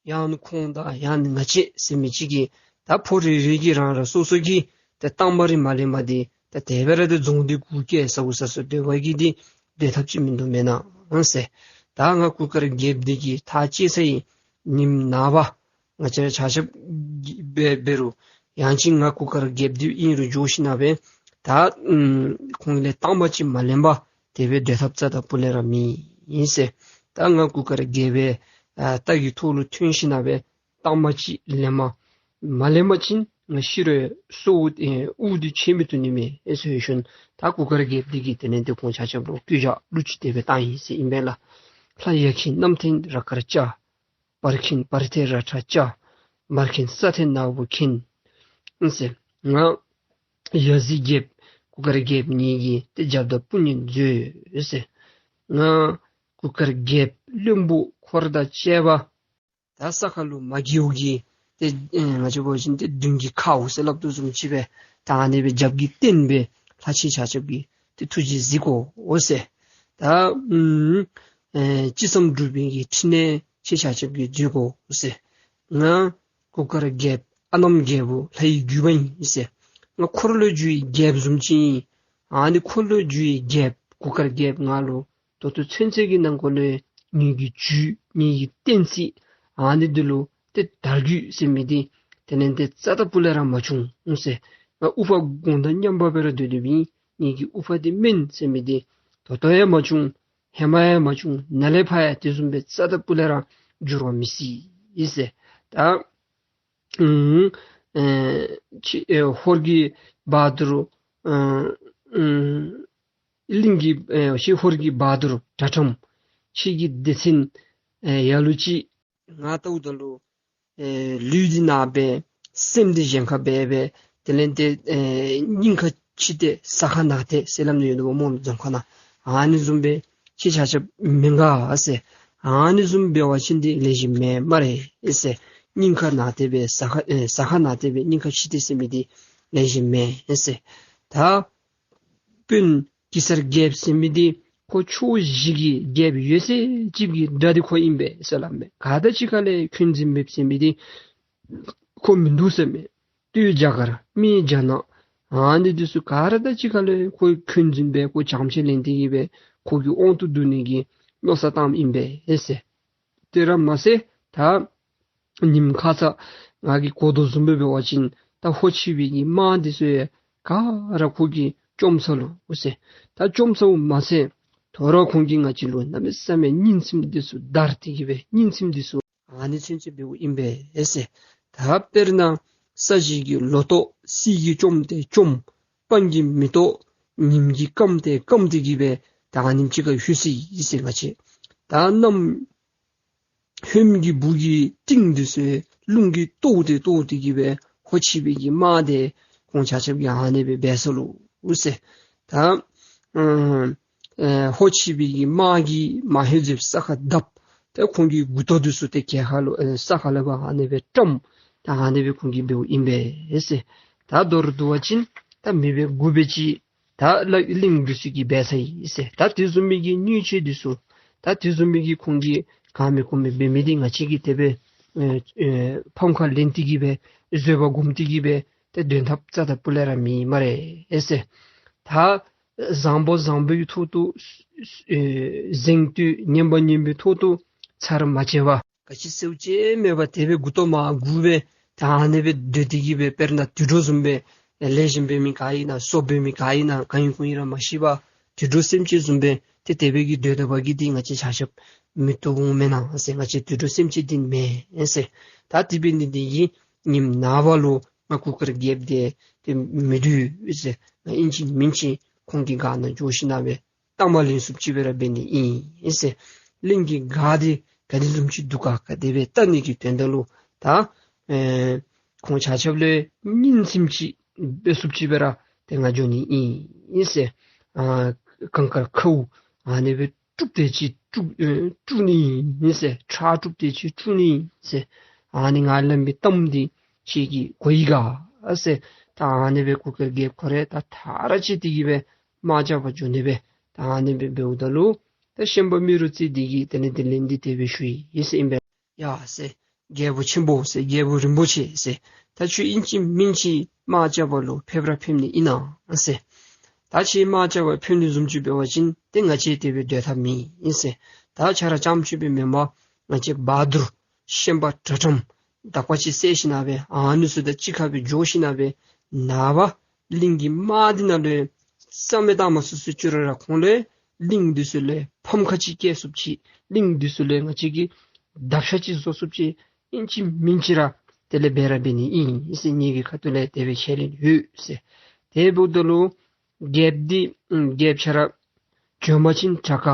ཡང་ན་ཁོང་དང་ཡང་ན་ང་བཅས་ཟེར་མི་ཅིག་གིས་ད་ཕོ་རེ་རེ་གིས་རང་རང་སོ་སོ་གི་ཏེ་རྟགས་མ་རེ་མ་ལེན་པར་འདི་ད་དེ་སྦེ་ར་ཏེ་རྫོང་འདི་གུ་བཀལ་ཟཝ་ཟ་སོ་སྡོད་པ་གིས་འདི་སྡོད་ཐབས་ཅིག་མིན་འདུག་མེན་ན་ཟེར། ད་ང་གུར་དཀར་རྒྱལཔོ་འདི་གིས་ད་ཅི་ཟེར་ཨིན། ཉིནམ་ནངས་པ་ང་བཅས་ཆ་ཁྱབ་འབད་འབད་རུང་ཡང་ཅིན་ང་གུར་དཀར་རྒྱལཔོ་འདི་ཨིན་རུང་འགྱོ་ཞིན་ན་སྦེ་ད་ཨམ་ཁོང་ལས་རྟགས་མ་ཅིག་མ་ལེན་པར་དེ་སྦེ་སྡོད་ཐབས་རྩ་དང་སྤུ་ལས་ར་མེད་ཨིན་ཟེར། ད་ང་གུར་དཀར་རྒྱལ་པོའི་ཨ་རྟ་གི་ཐོག་ལུ་ཐོན་ཞིན་ན་སྦེ་རྟགས་མ་ཅིག་ལེན་མ་མ་ལེན་པ་ཅིན་ང་ཤི་རུང་སྲོག་ཨེ་དབུགས་འདི་ཆད་མི་བཏུབ་ནི་མས་ཨེ་ཟེར་ཞུ་ནི། ད་གུར་དཀར་རྒྱལཔོ་འདི་གིས་དེ་ལས་ཏེ་ཁོང་ཆ་ཁྱབ་ལུ་སྐུལ་ལྕག་གླུ་ཅིག་དེ་སྦེ་བཏང་ཡི་ཟེར་ཨིན་པས་ལགས། ལྷ་ཡར་མཁྱེན་གནམ་མཁྱེན་ར་དཀར་ལྕགས། བར་མཁྱེན་བར་ཐེ་ར་ཁྲ་ལྕགས། མར་མཁྱེན་ས་ཐེ་ནག་པོ་མཁྱེན་ཟེར། ང་ཡ་ཟི་རྒྱལཔོ་གུར་དཀར་རྒྱལཔོ་ངེ་གི་ཏེ་རྒྱབ་དང་དཔུང་གཉེན་མཛོད་ཟེར། ང་གུར་དཀར་རྒྱལཔོ་བློན་པོ་འཁོར་དང་བཅས་པ་ད་ས་ཁ་ལུ་མ་རྒྱལཝ་གི་ཏེ་ཨེ་ང་བཅས་འབད་བ་ཅིན་ཏེ་མདུན་གྱི་ཁཝ་ཟེར་སླབ་དོ་བཟུམ་ཅིག་སྦེ་ད་ཨ་ནི་སྦེ་རྒྱབ་ཀྱི་བརྟེན་སྦེ་ལྷ་ཁྱེད་ཆ་ཁྱབ་ཀྱིས་ཏེ་ཐུགས་རྗེ་གཟིགས་དགོ་ཟེར། ད་ཨམ་ཨེ་ཅི་བསམ་འགྲུབ་པའི་གི་ཕྲིན་ལས་ཁྱེད་ཆ་ཁྱབ་ཀྱིས་མཛད་དགོ་ཟེར། ང་གུར་དཀར་རྒྱལཔོ་ཨ་ནམ་རྒྱལ་པོ་ལྷ་ཡི་རྒྱུད་པ་ཨིན་ཟེར། ང་འཁོར་ལོས་སྒྱུར་བའི་རྒྱལཔོ་བཟུམ་ཅིག་ཨིན། ཨ་ནི་འཁོར་ལོས་སྒྱུར་བའི་རྒྱལཔོ་གུར་དཀར་རྒྱལཔོ་ང་ལུ་ད་ལྟོ་ཚུན་ཚོད་ཀྱི་ནང་འཁོད་ལུ་ངེ་གི་རྒྱུད་ངེ་གི་བསྟན་རྩིས་ཨ་ནི་འདི་ལུ་ཏེ་དར་རྒུད་ཟེར་མི་འདི་དེ་ལས་ཏེ་རྩ་དང་སྤུ་ལས་ར་མ་བྱུང་ཟེར། ང་དབུ་འཕང་དགུང་དང་མཉམ་པ་སྦེ་ར་སྡོད་སྡོདཔ་ཨིན། ངེ་གི་དབུ་འཕང་འདི་དམན་ཟེར་མི་འདི་ད་ལྟོ་ཡང་མ་བྱུང་། ཧེ་མ་ཡང་མ་བྱུང་། ནཱ་ལས་ཕར་ཡང་དེ་བཟུམ་སྦེ་རྩ་དང་སྤུ་ལས་ར་འགྱུར་བ་མི་སྲིད་ཟེར། ད་ཨུམ་ཨེ་ཅི་ཨེ་ཧོར་གྱི་བ་དུར་ཨ་ཨུམ་གླིང་གི་ཨེ་ཤི་ཧོར་གྱི་བ་དུར་དྲ་ཁྲམ་ཁྱེད་ཀྱི་སྡེ་ཚན་ཨེ་ལ་ལུ་ཅིག་ང་ལྟཝ་ད་ལུ་ཨེ་ལུས་འདི་ནཱ་སྦེ་སེམས་འདི་གཞན་ཁར་སྦེ་སྦེ་དེ་ལས་ཏེ་ཨེ་སྙིང་ཁ་ཕྱི་བལྟས་ས་ཁ་ནང་བལྟས་ཟེར་སླབ་ནི་ཡོད་དོ་སྨོ་རྫོང་ཁ་ནང་། ཨ་ནི་བཟུམ་སྦེ་ཁྱེད་ཆ་ཁྱབ་མི་དགའ་ཟེར། ཨ་ནི་བཟུམ་འབད་བ་ཅིན་འདི་ལེགས་ཤོམ་མེན་སྨ་རེ་ཟེར། སྙིང་ཁ་ནང་བལྟས་སྦེ་ས་ཁ་ཨེ་ས་ཁ་ནང་བལྟས་སྦེ་སྙིང་ཁ་ཕྱི་བལྟས་ཟེར་མི་འདི་ལེགས་ཤོམ་མེན་ཟེར། ད་དཔོན་གེ་སར་རྒྱལཔོ་ཟེར་མི་འདི་ཁོ་ཕྱོགས་བཞི་གི་རྒྱལཔོ་ཡོད་ཚད་ཅིག་གི་དགྲ་འདི་ཁོ་ཨིན་པས་ཟེར་སླབ་མས། ག་དང་གཅིག་ཁར་ལས་འཁོན་འཛིན་འབདཝ་ཟེར་མི་འདི་ཁོ་མིན་འདུག་ཟེར་མས། སྟོད་རྒྱ་གར་སྨད་རྒྱ་ནག་ཨ་ནི་འདི་ཚུ་ག་ར་དང་གཅིག་ཁར་ལས་ཁོ་འཁོན་འཛིན་འབད་ཁོ་བྱམས་བརྩེ་ལེན་ཏེ་གི་སྦེ་ཁོ་གི་དབང་དུ་བསྡུ་ནི་གི་མནོ་བསམ་བཏངམ་ཨིན་པས་ཟེར། དེ་ར་མ་ཚད་ད་ཉིནམ་ཁ་ཙ་ང་གིས་གོ་དོ་བཟུམ་སྦེ་འབད་བ་ཅིན་ད་ཧོར་ཕྱི་པའི་གི་དམག་འདི་ཚུ་ཡང་ག་ར་ཁོ་གིས་བཅོམ་ཚར་ལོ་ཟེར། ད་བཅོམ་ཚརཝ་མ་ཚད་དོ་རུང་ཁོང་གིས་ང་བཅས་ལུ་གནམ་མེད་ས་མེད་སྙིང་ཚིམ་འདི་ཚུ་བདར་ཏེ་གི་སྦེ་སྙིང་ཚིམ་འདི་ཚུ་ཨ་ནི་ཚུན་ཚོད་འབདཝ་ཨིན་པས་ཟེར། ད་དཔེར་ན་ས་གཞི་གི་ལོ་ཏོག་གསེར་གྱིས་བཅོམ་སྟེ་བཅོམ། སྤང་གི་མེ་ཏོག་ཉིམ་གྱིས་སྐམ་སྟེ་སྐམ་སྟེ་གི་སྦེ་ད་ཨ་ནེམ་ཅིག་ཁར་ལྷོད་སོ་ཡི་ཟེར། ང་བཅས་ད་གནམ་ཧོནམ་གྱི་སྦུག་གི་སྟེང་འདི་ཚུ་རླུང་གིས་གཏོར་ཏེ་གཏོར་ཏེ་གི་སྦེ་ཧོར་ཕྱི་པའི་གི་དམག་འདི་ཁོང་ཆ་ཁྱབ་ཀྱིས་ཨ་ནི་སྦེ་འབད་སོ་ལོ་ཟེར། ད་ཨ་ཨེ་ཧོར་ཕྱི་པའི་གི་དམག་གིས་མ་ཧེ་ཟེབ་ས་ཁར་བརྡབ། ཏེ་ཁོང་གི་མགུ་ཏོ་འདི་ཚུ་ཏེ་གྱལ་ཁ་ལུ་ཨེ་ས་ཁ་ལས་ཕར་ཨ་ནི་སྦེ་བཀྲམ། ད་ཨ་ནི་སྦེ་ཁོང་གིས་འབདཝ་ཨིན་པས་ཟེར། ད་མདོར་བསྡུ་བ་ཅིན་ད་མི་སྦེ་མགུ་སྦེ་ཅིག་ད་ལ་གླིང་འདི་ཚུ་གིས་འབད་ཚར་ཡི་ཟེར། ད་དེ་བཟུམ་མའི་གི་ཉེས་ཆད་འདི་ཚུ་ད་དེ་བཟུམ་མའི་གི་ཁོང་གིས་ག་མེད་གུ་མེད་འབད་མི་འདི་ང་བཅས་ཀྱིས་དེ་སྦེ་ཨེ་ཨེ་ཕམ་ཁ་ལེན་ཏེ་གི་སྦེ་བཟོད་པ་སྒོམ་སྟེ་གི་སྦེ་ཏེ་སྡོད་ཐབས་རྩ་དང་སྤུ་ལས་ར་མེད་སྨ་རེ་ཟེར། ད་བཟང་པོ་བཟང་པོའི་ཐོག་ཏུ་ཨེ་གཟེངས་བསྟོད་ངན་པ་ངན་པའི་ཐོག་ཏུ་ཚར་མ་བཅད་པར་ག་ཅི་ཟེརཝ་ཅིག་མེད་པར་དེ་སྦེ་མགུ་ཏོ་མར་སྒུར་སྦེ་ད་ཨ་ནི་སྦེ་སྡོད་དེ་གི་སྦེ་དཔེར་ན་དུད་འགྲོ་བཟུམ་སྦེ་ལེགས་ཤོམ་འབད་མི་ག་ཨིན་ན་བཙོགཔ་འབད་མི་ག་ཨིན་ན་ག་ཨིན་ཁུངས་ཨིན་ར་མ་ཤེས་པར་དུད་འགྲོ་སེམས་ཅན་བཟུམ་སྦེ་ཏེ་དེ་སྦེ་གི་སྡོད་སྡོདཔ་གིས་འདི་ང་བཅས་ཆ་ཁྱབ་མི་བཏུབ་འོང་མེན་ན་ཟེར། ང་བཅས་དུད་འགྲོ་སེམས་ཅན་འདི་མེན་ཟེར། ད་དེ་འབད་ནི་འདི་གིས་ཉིནམ་ནངས་པ་ལུ་ང་གུར་དཀར་རྒྱལཔོ་འདི་ཏེ་མི་སྡོད་ཟེར། ང་ཨིན་ཅི་མིན་ཅི་ཁོང་གི་སྒར་ནང་འགྱོ་ཞིན་ན་སྦེ་རྟགས་མ་ལེན་ཚུགསཔ་ཅིག་སྦེ་ར་འབད་ནི་ཨིན་ཟེར། གླིང་གི་སྒར་འདི་ག་དེ་བཟུམ་ཅིག་འདུག་ག་ག་དེ་སྦེ་བལྟ་ནི་གི་དོན་དག་ལུ་ད་ཨེ་ཁོང་ཆ་ཁྱབ་ལུ་སྙིང་ཚིམ་ཅིག་འབད་ཚུགསཔ་ཅིག་སྦེ་ར་ཏེ་ང་འགྱོ་ནི་ཨིན་ཟེར། ཨ་གངས་དཀར་ཁཝ་ཨ་ནི་སྦེ་དཀྲུགས་ཏེ་ཅིག་དཀྲུགས་ཨེ་དཀྲུགས་ནི་ཨིན་ཟེར། ཁྲག་དཀྲུགས་ཏེ་ཅིག་དཀྲུགས་ནི་ཨིན་ཟེར། ཨ་ནི་ང་སླབ་མི་གཏམ་འདི་ཁྱེད་ཀྱིས་གོ་ཡི་ག་ཟེར། ད་ཨ་ནི་སྦེ་གུར་དཀར་རྒྱལཔོ་ཁོ་ར་ད་ཐག་ར་བཅད་དེ་གི་སྦེ་དམག་རྐྱབ་པར་འགྱོ་ནི་སྦེ་ད་ཨ་ནི་སྦེ་འབདཝ་ད་ལུ་ད་ཤན་པ་རྨེ་རུ་རྩེ་འདི་གིས་དེ་ལས་དེ་ལན་འདི་དེ་སྦེ་ཞུ་ཡི་ཟེར་ཨིན་པས། ཡ་ཟེར། རྒྱལ་པོ་ཆེན་པོ་ཟེར་རྒྱལ་པོ་རིན་པོ་ཆེ་ཟེར། ད་ཁྱོད་ཨིན་ཅི་མིན་ཅི་དམག་རྐྱབ་པ་ལུ་ཕེབས་ར་ཕེབས་ནི་ཨིན་ན་ཟེར། ད་ཁྱོད་དམག་རྐྱབ་པར་ཕེབས་ནི་བཟུམ་ཅིག་འབད་བ་ཅིན་ཏེ་ང་བཅས་དེ་སྦེ་སྡོད་ཐབས་མེད་ཨིན་ཟེར། ད་ཁྱོད་ར་རྐྱངམ་ཅིག་སྦེ་མེན་པར་ང་བཅས་བ་དུར་ཤན་པ་དྲག་དྲགམ་དག་པ་ཅིག་བསད་ཞིནམ་སྦེ་ཨ་ནི་ཚུ་དང་གཅིག་ཁར་སྦེ་འགྱོ་ཞིནམ་སྦེ་ནངས་པ་གླིང་གི་དམག་འདི་ནང་ལུ་རྩ་མེད་བཏང་མ་ཚུགས་ཚུགས་ཅི་རུང་ར་ཁོང་ལུ་གླིང་འདི་ཚུ་ལུ་ཕམ་ཁ་ཅིག་བཀལ་ཚུགསཔ་ཅིག་གླིང་འདི་ཚུ་ལུ་ང་བཅས་ཀྱིས་དགྲ་ཤ་ཅིག་བཟོ་ཚུགསཔ་ཅིག་ཨིན་ཅི་མིན་ཅི་ར་དེ་ལས་འབད་ར་འབད་ནི་ཨིན་ཟེར། ངེ་གི་ཁ་ཐུག་ལས་དེ་སྦེ་ཁས་ལེན་ཡོད་ཟེར། དེ་འབདཝ་ད་ལུ་རྒྱལཔོ་འདི་ཨམ་རྒྱལཔོ་ཁྱོད་ར་བྱོན་པ་ཅིན་དྲག་ག་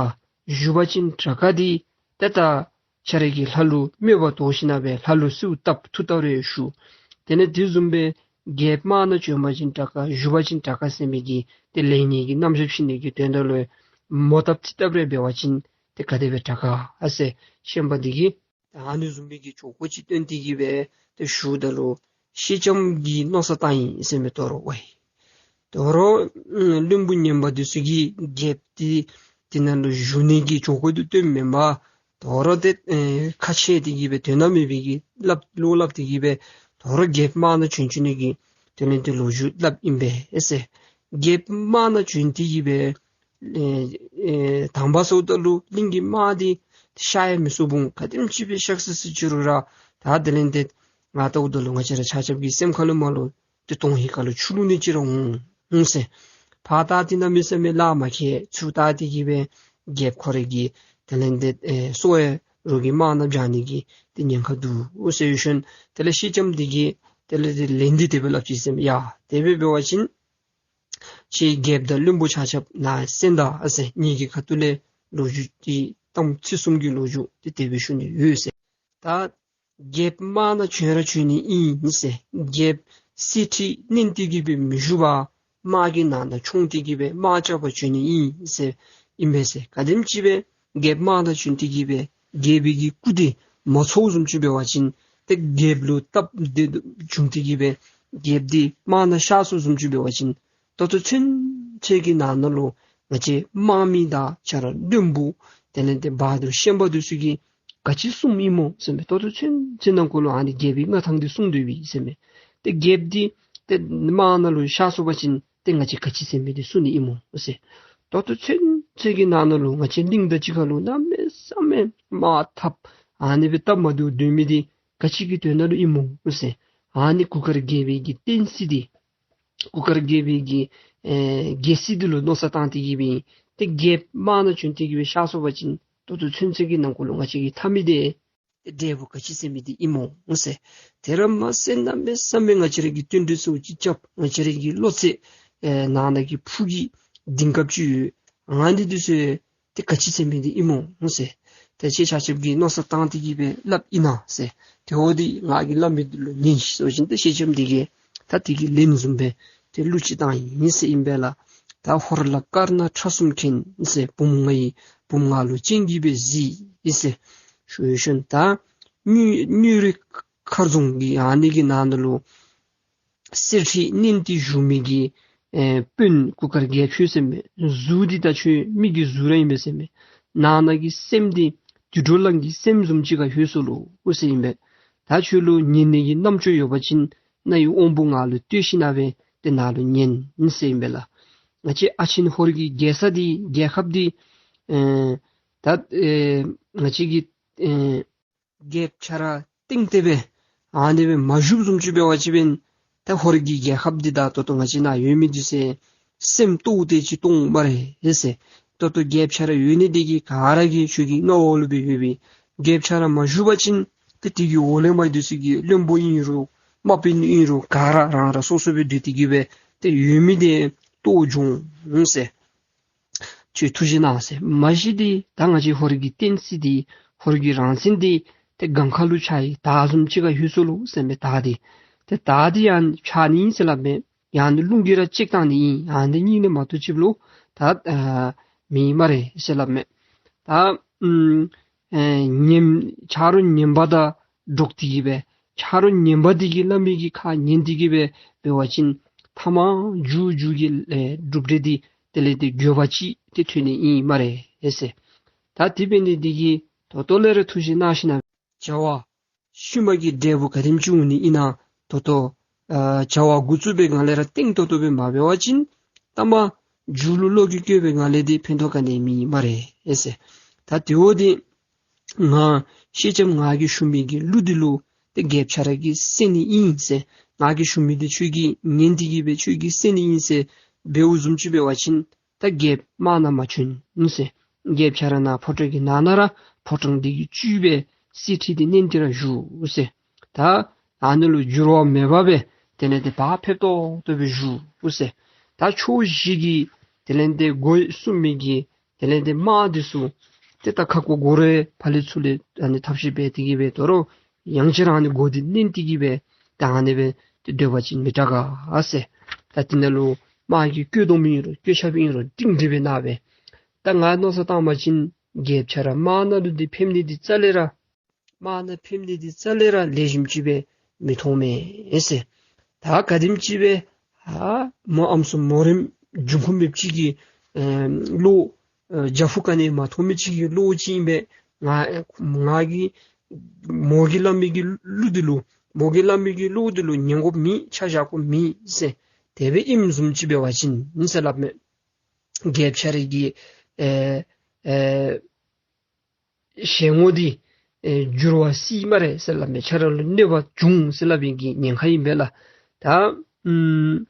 བཞུགས་པ་ཅིན་དྲག་ག་འདི་ཏེ་ད་ཁྱོད་ར་གིས་ལྷ་ལུ་དམོད་པ་བཏོན་ཞིནམ་སྦེ་ལྷ་ལུ་གསོལཝ་བཏབ་ཐུགས་བཏབ་རེ་ཞུ། དེ་ལས་དེ་བཟུམ་སྦེ་རྒྱལཔོ་དམག་ནང་བྱོན་པ་ཅིན་དྲག་ག་བཞུགས་པ་ཅིན་དྲག་ག་ཟེར་མི་གི་ཏེ་ལེགས་ཉེས་ཀྱི་རྣམ་གཞག་བཤད་ནི་གི་དོན་དག་ལུ་མོ་བཏབ་ཅི་བཏབ་རེ་འབད་བ་ཅིན་ཏེ་ག་དེ་སྦེ་དྲག་ག་ཨ་ཟེར། ཤན་པ་འདི་གིས་ད་ཨ་ནི་བཟུམ་མའི་གི་ཆོ་ག་ཅིག་སྟོན་ཏེ་གི་སྦེ་ཏེ་ཞུཝ་ད་ལུ་སེང་ལྕམ་གྱིས་མནོ་བསམ་བཏང་ཡི་ཟེར་མས། དོ་རུང་ཝའི་དོ་རུང་ཨམ་བློན་པོ་ངན་པ་འདི་ཚུ་གིས་རྒྱལཔོ་འདི་འདི་ནང་ལུ་བཞུགས་ནི་གི་ཆོ་ག་འདི་སྟོནམ་མེན་པར་དོ་རུང་ཏེ་ཨེ་ཁ་ཆེ་སྟེ་གི་སྦེ་དོན་དག་མེད་པའི་གི་སླབ་བློ་སླབ་སྟེ་གི་སྦེ་དོ་རུང་རྒྱལཔོ་དམག་ནང་བྱོན་བྱོན་ནི་གི་དེ་ལས་ཏེ་ལོ་རྒྱུས་སླབ་ཨིན་པས་ཨེ་ཟེར། རྒྱལཔོ་དམག་ནང་བྱོན་ཏེ་གི་སྦེ་ཨེ་ཨེ་དང་པ་སོངམ་ད་ལུ་གླིང་གི་དམག་འདི་གཤགས་ཡང་མི་ཚུགས་འོང་། ག་དེམ་ཅིག་སྦེ་གཤགས་ཚུགས་ཚུགས་ཅི་རུང་ར་ད་དེ་ལས་ཏེ་ང་ལྟཝ་ད་ལུ་ང་བཅས་ར་ཆ་ཁྱབ་ཀྱི་སེམས་ཁ་ལུ་མར་ལུ་ཏེ་དོན་ཧིང་ཁ་ལུ་ཆུ་བླུག་ནི་ཅིག་ར་འོང་འོང་ཟེར། ཕར་ལྟ་སྟེ་གནམ་མེད་ས་མེད་ལཱ་མ་ཁེལ། ཚུར་ལྟ་སྟེ་གི་སྦེ་རྒྱལཔོ་ཁོ་རའི་གི་དེ་ལས་ཏེ་ཨེ་སྲོག་ཡང་རོགས་ཀྱི་དམག་ནང་བྱང་ནི་གི་ཏེ་ཉེན་ཁ་འདུག་ཟེར་ཞུ་ཞིནམ་དེ་ལས་སེང་ལྕམ་འདི་གིས་དེ་ལས་ཏེ་ལན་འདི་དེ་སྦེ་སླབ་ཅི་ཟེར་མས། ཡ་དེ་སྦེ་འབད་བ་ཅིན་ཁྱེད་རྒྱལཔོ་དང་བློན་པོ་ཆ་ཁྱབ་ནཱ་གསན་ད་ཨ་ཟེར། ངེ་གི་ཁ་ཐུག་ལས་ལོ་རྒྱུས་འདི་གཏམ་ཚིག་གསུམ་གྱི་ལོ་རྒྱུས་འདི་དེ་སྦེ་ཞུ་ནི་ཡོད་ཟེར། ད་རྒྱལཔོ་དམག་ནང་བྱོན་ར་བྱོན་ནི་ཨིན་ཟེར། རྒྱལཔོ་གསེར་ཁྲི་མནན་ཏེ་གི་སྦེ་མི་བཞུགས་པར་དམག་གི་ནང་ན་མཆོངས་ཏེ་གི་སྦེ་དམག་རྐྱབ་པར་བྱོན་ནི་ཨིན་ཟེར་ཨིན་པས་ཟེར། ག་དེམ་ཅིག་སྦེ་རྒྱལཔོ་དམག་ནང་བྱོན་ཏེ་གི་སྦེ་རྒྱལ་པོའི་གི་སྐུ་འདི་མ་ཚོརཝ་བཟུམ་ཅིག་འབད་བ་ཅིན་ཏེ་རྒྱལཔོ་ལུ་སྟབས་བདེ་བྱུང་སྟེ་གི་སྦེ་རྒྱལཔོ་འདི་དམག་ནང་གཤགས་སོངམ་བཟུམ་ཅིག་འབད་བ་ཅིན་ད་ལྟོ་ཚུན་ཚོད་ཀྱི་ནང་ན་ལུ་ང་བཅས་དམག་མི་དང་ཁྱོད་ར་བློན་པོ་དེ་ལས་ཏེ་བ་དུར་ཤན་པ་འདི་ཚུ་གིས་ག་ཅི་གསུངམ་ཨིན་མོ་ཟེར་མས། ད་ལྟོ་ཚུན་ཚོད་ནང་འཁོད་ལུ་ཨ་ནི་རྒྱལ་པོའི་མངའ་ཐང་འདི་སྲུང་སྡོད་པས་ཟེར་མས། ཏེ་རྒྱལཔོ་འདི་ཏེ་དམག་ནང་ལུ་གཤགས་སོང་པ་ཅིན་ཏེ་ང་བཅས་ག་ཅི་ཟེར་མི་འདི་གསུང་ནི་ཨིན་མོ་ཟེར། ད་ལྟོ་ཚུན་ཚོད་ཀྱི་ནང་ན་ལུ་ང་བཅས་གླིང་དང་གཅིག་ཁར་ལུ་གནམ་མེད་ས་མེད་དམག་འཐབ་ཨ་ནི་སྦེ་སྟབས་མ་བདེཝ་སྡོད་མི་འདི་ག་ཅི་གི་དོན་དག་ལུ་ཨིན་མོ་ཟེར། ཨ་ནི་གུར་དཀར་རྒྱལ་པོའི་གི་བསྟན་སྲིད་འདི་གུར་དཀར་རྒྱལ་པོའི་གི་ཨེ་རྒྱལ་སྲིད་འདི་ལུ་མནོ་བསམ་བཏང་སྟེ་གི་སྦེ་ཏེ་རྒྱལཔོ་དམག་ནང་བྱོན་ཏེ་གི་སྦེ་གཤགས་སོང་པ་ཅིན་ད་ལྟོ་ཚུན་ཚོད་ཀྱི་ནང་འཁོད་ལུ་ང་བཅས་ཀྱི་མཐའ་མི་འདི་ཏེ་འབྲས་བུ་ག་ཅི་ཟེར་མི་འདི་ཨིན་མོ་ཟེར། དེ་ར་མ་ཟད་གནམ་མེད་ས་མེད་ང་བཅས་ར་གི་བསྟུན་གྲོས་ཚུ་ཅིག་རྐྱབ། ང་བཅས་ར་གི་བློ་རྩེ་ཨེ་ནང་ན་གི་ཕུགས་ཀྱི་གདིང་དཀརཔོ་ཅིག་ཡོད། ཨ་ནི་འདི་ཚུ་ཏེ་ག་ཅི་ཟེར་མི་འདི་ཨིན་མོ་ཟེར། ཏེ་ཁྱེད་ཆ་ཁྱབ་ཀྱིས་མནོ་བསམ་བཏང་སྟེ་གི་སྦེ་སླབ་ཨིན་ན་ཟེར། ཏེ་འོ་འདི་ང་གིས་སླབ་མི་འདི་ལུ་ཉན་ཤིག་ཟེར་བ་ཅིན་ཏེ་སེང་ལྕམ་འདི་གིས་ད་དེ་གི་ལན་བཟུམ་སྦེ་ཏེ་གླུ་ཅིག་བཏང་ཡི་ཟེར་ཨིན་པས་ལགས། ད་ཧོར་ལ་དཀར་ནག་ཁྲ་གསུམ་མཁྱེན་ཟེར། བུམོ་ང་ཡི་བུམོ་ང་ལུ་སྤྱན་གྱིས་སྦེ་གཟིགས་ཟེར་ཞུ་ཞིནམ་ད་སྙུ་སྙུ་རི་མཁར་རྫོང་གི་ཨ་ནི་གི་ནང་ན་ལུ་གསེར་ཁྲི་མནན་ཏེ་བཞུགས་མི་གི་ཨེ་དཔོན་གུར་དཀར་རྒྱལཔོ་ཁྱོད་ཟེར་མས། གཟུགས་འདི་ད་ཁྱོད་མི་གི་གཟུགས་ར་ཨིན་པས་ཟེར་མས། ནང་ན་གི་སེམས་འདི་དུད་འགྲོ་གླང་གི་སེམས་བཟུམ་ཅིག་ཁར་ལྷོད་སོ་ལོ་ཟེར་ཨིན་པས། ད་ཁྱོད་ལུ་ཉན་ནི་གི་རྣམ་ཅོ་ཡོད་པ་ཅིན་རྣ་ཡི་དབང་པོ་ང་ལུ་གཏོད་ཞིནམ་སྦེ་ཏེ་ནཱ་ལུ་ཉན་ཟེར་ཨིན་པས་ལགས། ང་བཅས་ཨ་ཆེན་ཧོར་གྱི་རྒྱལ་ས་འདི་རྒྱལ་ཁབ་འདི་ཨེ་ད་ཨེ་ང་བཅས་ཀྱི་ཨེ་རྒྱལཔོ་ཁྱོད་ར་གཏིང་སྟེ་སྦེ་ཨ་ནི་སྦེ་མ་བཞུགསཔ་བཟུམ་ཅིག་འབད་བ་ཅིན་ད་ཧོར་གྱི་རྒྱལ་ཁབ་འདི་དང་ད་ལྟོ་ང་བཅས་ནཱ་ཡོད་མི་འདི་ཚུ་སེམས་སྟོང་སྟེ་ཅིག་སྟོང་སྨ་རེ་ཟེར། ད་ལྟོ་རྒྱལཔོ་ཁྱོད་ར་ཡོད་ནི་འདི་གིས་ག་ར་གིས་ཁྱོད་ཀྱི་མངའ་འོག་ལུ་སྦེ་ཡོད་པས། རྒྱལཔོ་ཁྱོད་ར་མ་བཞུགས་པ་ཅིན་ཏེ་དེ་གི་འོག་ལས་མར་འདི་ཚུ་གི་བློན་པོ་ཨིན་རུང་དམག་དཔོན་ཨིན་རུང་ག་ར་རང་རང་སོ་སོ་སྦེ་སྡོད་དེ་གི་སྦེ་ཏེ་ཡོད་མི་འདི་ལྟོ་འགྱོ་འོང་ཟེར། ཁྱོད་ཐུགས་བཞེད་གནང་ཟེར། མ་གཞི་འདི་ད་ང་བཅས་ཧོར་གྱི་བསྟན་སྲིད་འདི་ཧོར་གྱི་རང་བཙན་འདི་ཏེ་གངས་ཁ་ལུ་ཆགས་ཡི། དར་བཟུམ་ཅིག་ཁར་ལྷོད་སོ་ལོ་ཟེར་མས། དར་འདི་ཏེ་དར་འདི་ཡང་ཆག་ནི་ཨིན་ཟེར་སླབ་མས། ཡང་འདི་རླུང་གིས་ར་བཅད་བཏང་ནི་ཨིན། ཡང་འདི་སྙིང་ནས་མ་བཏུབ་ཅིག་ལུ་ད་ཨ་མེད་སྨ་རེ་ཟེར་སླབ་མས། ད་ཨམ་ཨེ་ངན་ཆ་རོགས་ངན་པ་དང་འགྲོགས་ཏེ་གི་སྦེ་ཆ་རོགས་ངན་པ་འདི་གིས་སླབ་མི་གི་ཁ་ཉན་ཏེ་གི་སྦེ་འབད་བ་ཅིན་མཐའ་མ་མཇུག་མཇུག་གི་ཨེ་གྲུབ་འབྲས་འདི་དེ་ལས་ཏེ་འགྱོད་པ་ཅིག་ཏེ་ཐོན་ནི་ཨིན་སྨ་རེ་ཟེར། ད་དེ་འབད་ནི་འདི་གིས་ད་ལྟོ་ལས་ར་ཐུགས་བཞེད་གནང་ཞིནམ་ན་བྱ་བ་ ཤུལ་མ་གི་འབྲས་བུ་ག་དེམ་ཅིག་འོང་ནི་ཨིན་ན་ད་ལྟོ་ཨ་བྱ་བ་འགོ་བཙུགས་པའི་སྒང་ལས་ར་བརྟན་ཏོག་ཏོ་སྦེ་མ་འབད་བ་ཅིན་ལྟ་མ་མཇུག་ལུ་བློ་གིས་བཀོད་པའི་སྒང་ལས་འདི་ཕན་ཐོགས་ག་ནི་མེད་སྨ་རེ་ཨེ་ཟེར། ད་དེ་འོ་འདི་ང་སེང་ལྕམ་ང་གིས་ཞུ་མི་གི་གླུ་འདི་ལུ་ཏེ་རྒྱལཔོ་ཁྱོད་ར་གིས་གསན་ནི་ཨིན་ཟེར། ང་གིས་ཞུ་མི་འདི་ཁྱོད་ཀྱིས་ཉན་ཏེ་གིས་སྦེ་ཁྱོད་ཀྱིས་གསན་ནི་ཨིན་ཟེར་འབདཝ་བཟུམ་ཅིག་འབད་བ་ཅིན་ད་རྒྱལཔོ་དམག་ནང་མ་བྱོན་ཟེར། རྒྱལཔོ་ཁྱོད་ར་ནཱ་ཕོ་བྲང་གི་ནང་ན་ར་ཕོ་བྲང་འདི་གི་བཅུད་སྦེ་གསེར་ཁྲི་འདི་མནན་ཏེ་ར་བཞུགས་ཟེར། ད་ཨ་ནི་ལུ་འགྱུར་བ་མེད་པ་སྦེ་དེ་ལས་ཏེ་བག་ཕེབས་ཏོག་ཏོ་སྦེ་བཞུགས་ཟེར། ད་ཕྱོགས་བཞི་གི་དེ་ལས་ཏེ་སྒོ་སྲུང་མི་གི་དེ་ལས་ཏེ་དམག་འདི་ཚུ་ཏེ་ད་ཁ་སྐོང་སྒོ་རའི་ཕར་ལས་ཚུར་ལས་ཨ་ནི་ཐབས་ཤེས་འབད་དེ་གིས་སྦེ་དོ་རུང་ཡང་ཁྱོད་ར་ཨ་ནི་སྒོ་འདི་མནན་ཏེ་གིས་སྦེ་ད་ཨ་ནི་སྦེ་ཏེ་སྡོད་པ་ཅིན་མི་དྲག་ག་ཟེར། ད་དེ་ནང་ལུ་དམག་གི་བཀོད་སྡོམ་ཨིན་རུང་བཀོད་ཆབ་ཨིན་རུང་སྒྲིང་སྒྲི་སྦེ་གནང་སྦེ། ད་ང་མནོ་བསམ་བཏང་བ་ཅིན་རྒྱལཔོ་ཁྱོད་ར་དམག་ནང་ལུ་འདི་ཕེབས་ནི་འདི་རྩ་ལས་ར་དམག་ནང་ཕེབས་ནི་འདི་རྩ་ལས་ར་ལེགས་ཤོམ་ཅིག་སྦེ་མི་མཐོང་མས་ཟེར། ད་ག་དེམ་ཅིག་སྦེ་ཨ་མོ་ཨམ་སྲུ་མོ་རེངམ་འབྱུང་ཁུངས་མེདཔ་ཅིག་གིས་ཨེ་བློ་ཨེ་རྒྱ་ཕུག་ག་ནི་མ་མཐོང་མི་ཅིག་གི་བློ་ཅིག་ཨིན་པས། ང་ང་གིས་མོ་གིས་སླབ་མི་གི་གླུ་འདི་ལུ་མོ་གིས་སླབ་མི་གི་གླུ་འདི་ལུ་ཉན་དགོཔ་མེད། ཆ་བཞག་དགོཔ་མེད་ཟེར་དེ་སྦེ་ཨིནམ་བཟུམ་ཅིག་འབད་བ་ཅིན་ཨིན་ཟེར་སླབ་མས། རྒྱལཔོ་ཁྱོད་ར་གི་ཨེ་ཨེ་ཞལ་ངོ་འདི་ཨེ་འགྱུར་བ་སྲིད་སྨ་རེ་ཟེར་སླབ་མས། ཁྱོད་ར་ལུ་གནོད་པ་འབྱུང་ཟེར་སླབ་ཨིན་གྱི་ཉེན་ཁ་ཨིན་པས་ལགས། ད་ཨམ་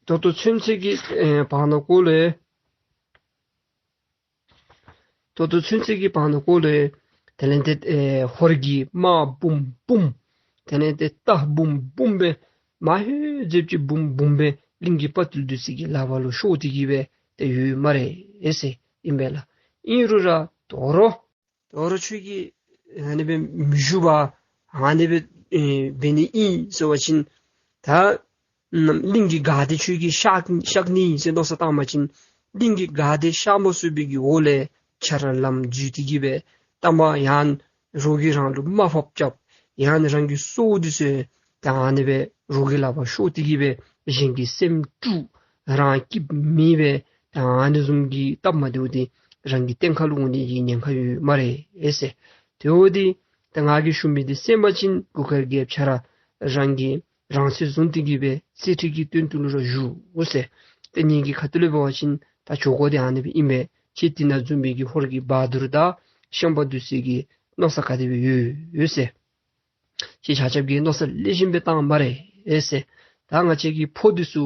ད་ལྟོ་ཚུན་ཚོད་ཀྱི་ཨེ་བར་ན་ཀོ་ལས་ད་ལྟོ་ཚུན་ཚོད་ཀྱི་བར་ན་ཀོ་ལས་དེ་ལས་ཏེ་ཨེ་ཧོར་གྱི་དམག་འབུམ་འབུམ་དེ་ལས་ཏེ་རྟ་འབུམ་འབུམ་སྦེ་མ་ཧེ་ཟེར་ཅིག་འབུམ་འབུམ་སྦེ་གླིང་གི་དཔའ་རྟུལ་འདི་ཚུ་གི་ལག་པར་ལུ་ཤོར་ཏེ་གིས་སྦེ་ཏེ་ཡོད་སྨ་རེ་ཨེ་ཟེར་ཨིན་པས་ལགས། ཨིན་རུང་ར་དོ་རུང་དོ་རུང་ཁྱོད་ཀྱིས་ཨ་ནི་སྦེ་མི་བཞུགས་པར་ཨ་ནི་སྦེ་ཨེ་འབད་ནི་ཨིན་ཟེར་བ་ཅིན་ད་གླིང་གི་ག་དེ་ཁྱོད་ཀྱིས་བཤགས་བཤགས་ནི་ཨིན་ཟེར་མནོ་བསམ་བཏང་བ་ཅིན་གླིང་གི་ག་དེ་བཤགས་མ་ཚུགས་པའི་གི་འོག་ལས་ཁྱོད་ར་ལམ་འཛོལ་ཏེ་གིས་སྦེ་ལྟ་མ་ཡང་རོགས་ཀྱིས་རང་ལུ་དམའ་ཕབ་རྐྱབ་ཡང་རང་གི་སྲོག་འདི་ཚུ་ད་ཨ་ནི་སྦེ་རོགས་ཀྱི་ལག་པར་ཤོར་ཏེ་གིས་སྦེ་གཞན་གྱི་སེམས་དཀྲུགས་རང་སྐྱིདཔ་མེད་པར་ད་ཨ་ནི་བཟུམ་གྱི་སྟབས་མ་བདེཝ་འདི་རང་གི་སྟེང་ཁ་ལུ་འོང་ནི་གི་ཉེན་ཁ་ཡོད་སྨ་རེ་ཨེ་ཟེར། དེ་འོ་འདི་ད་ང་གིས་ཞུ་མི་འདི་གསན་པ་ཅིན་གུར་དཀར་རྒྱལཔོ་ཁྱོད་ར་རང་གི་རང་སྲིད་བཟུང་སྟེ་གིས་སྦེ་གསེར་ཁྲི་གི་སྟེང་དུ་ལུ་ར་བཞུགས་ཟེར། ཏེ་ངེ་གི་ཁ་ཐུག་ལས་འབད་བ་ཅིན་ད་ཇོ་ཁོ་འདི་ཨ་ནི་སྦེ་ཨིན་པས། ཁྱེད་འདི་ནང་འཛོམས་པའི་གི་ཧོར་གྱི་བ་དུར་དང་ཤན་པ་འདི་ཚུ་གི་མནོ་བསམ་ག་དེ་སྦེ་ཡོད་ཡོད་ཟེར། ཁྱེད་ཆ་ཁྱབ་ཀྱིས་མནོ་བསམ་ལེགས་ཤོམ་སྦེ་བཏང་སྨ་རེ་ཨེ་ཟེར། ད་ང་བཅས་ཀྱི་ཕོ་འདི་ཚུ་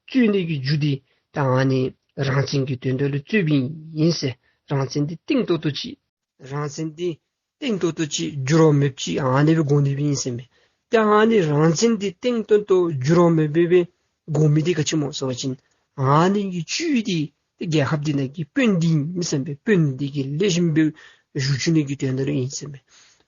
རྩོད་ནི་གི་རྒྱུ་འདི་ད་ཨ་ནི་རང་བཙན་གྱི་དོན་དག་ལུ་རྩོདཔ་ཨིན་ཟེར། རང་བཙན་འདི་བརྟན་ཏོག་ཏོ་ཅིག་རང་བཙན་འདི་བརྟན་ཏོག་ཏོ་ཅིག་འགྱུར་བ་མེདཔ་ཅིག་ཨ་ནི་སྦེ་དགོ་ནི་སྦེ་ཨིན་ཟེར་མས། ཏེ་ཨ་ནི་རང་བཙན་འདི་བརྟན་ཏོག་ཏོ་འགྱུར་བ་མེད་པའི་སྦེ་དགོ་མི་འདི་ག་ཅི་སྨོ་ཟེར་བ་ཅིན་ཨ་ནི་གི་བཅུད་འདི་ཏེ་རྒྱལ་ཁབ་འདི་ནང་གི་དཔོན་འདི་ཨིན་ཟེར་མས། དཔོན་འདི་གིས་ལེགས་ཤོམ་སྦེ་བཞུགས་བཅུག་ནི་གི་དོན་དག་ལུ་ཨིན་ཟེར་མས།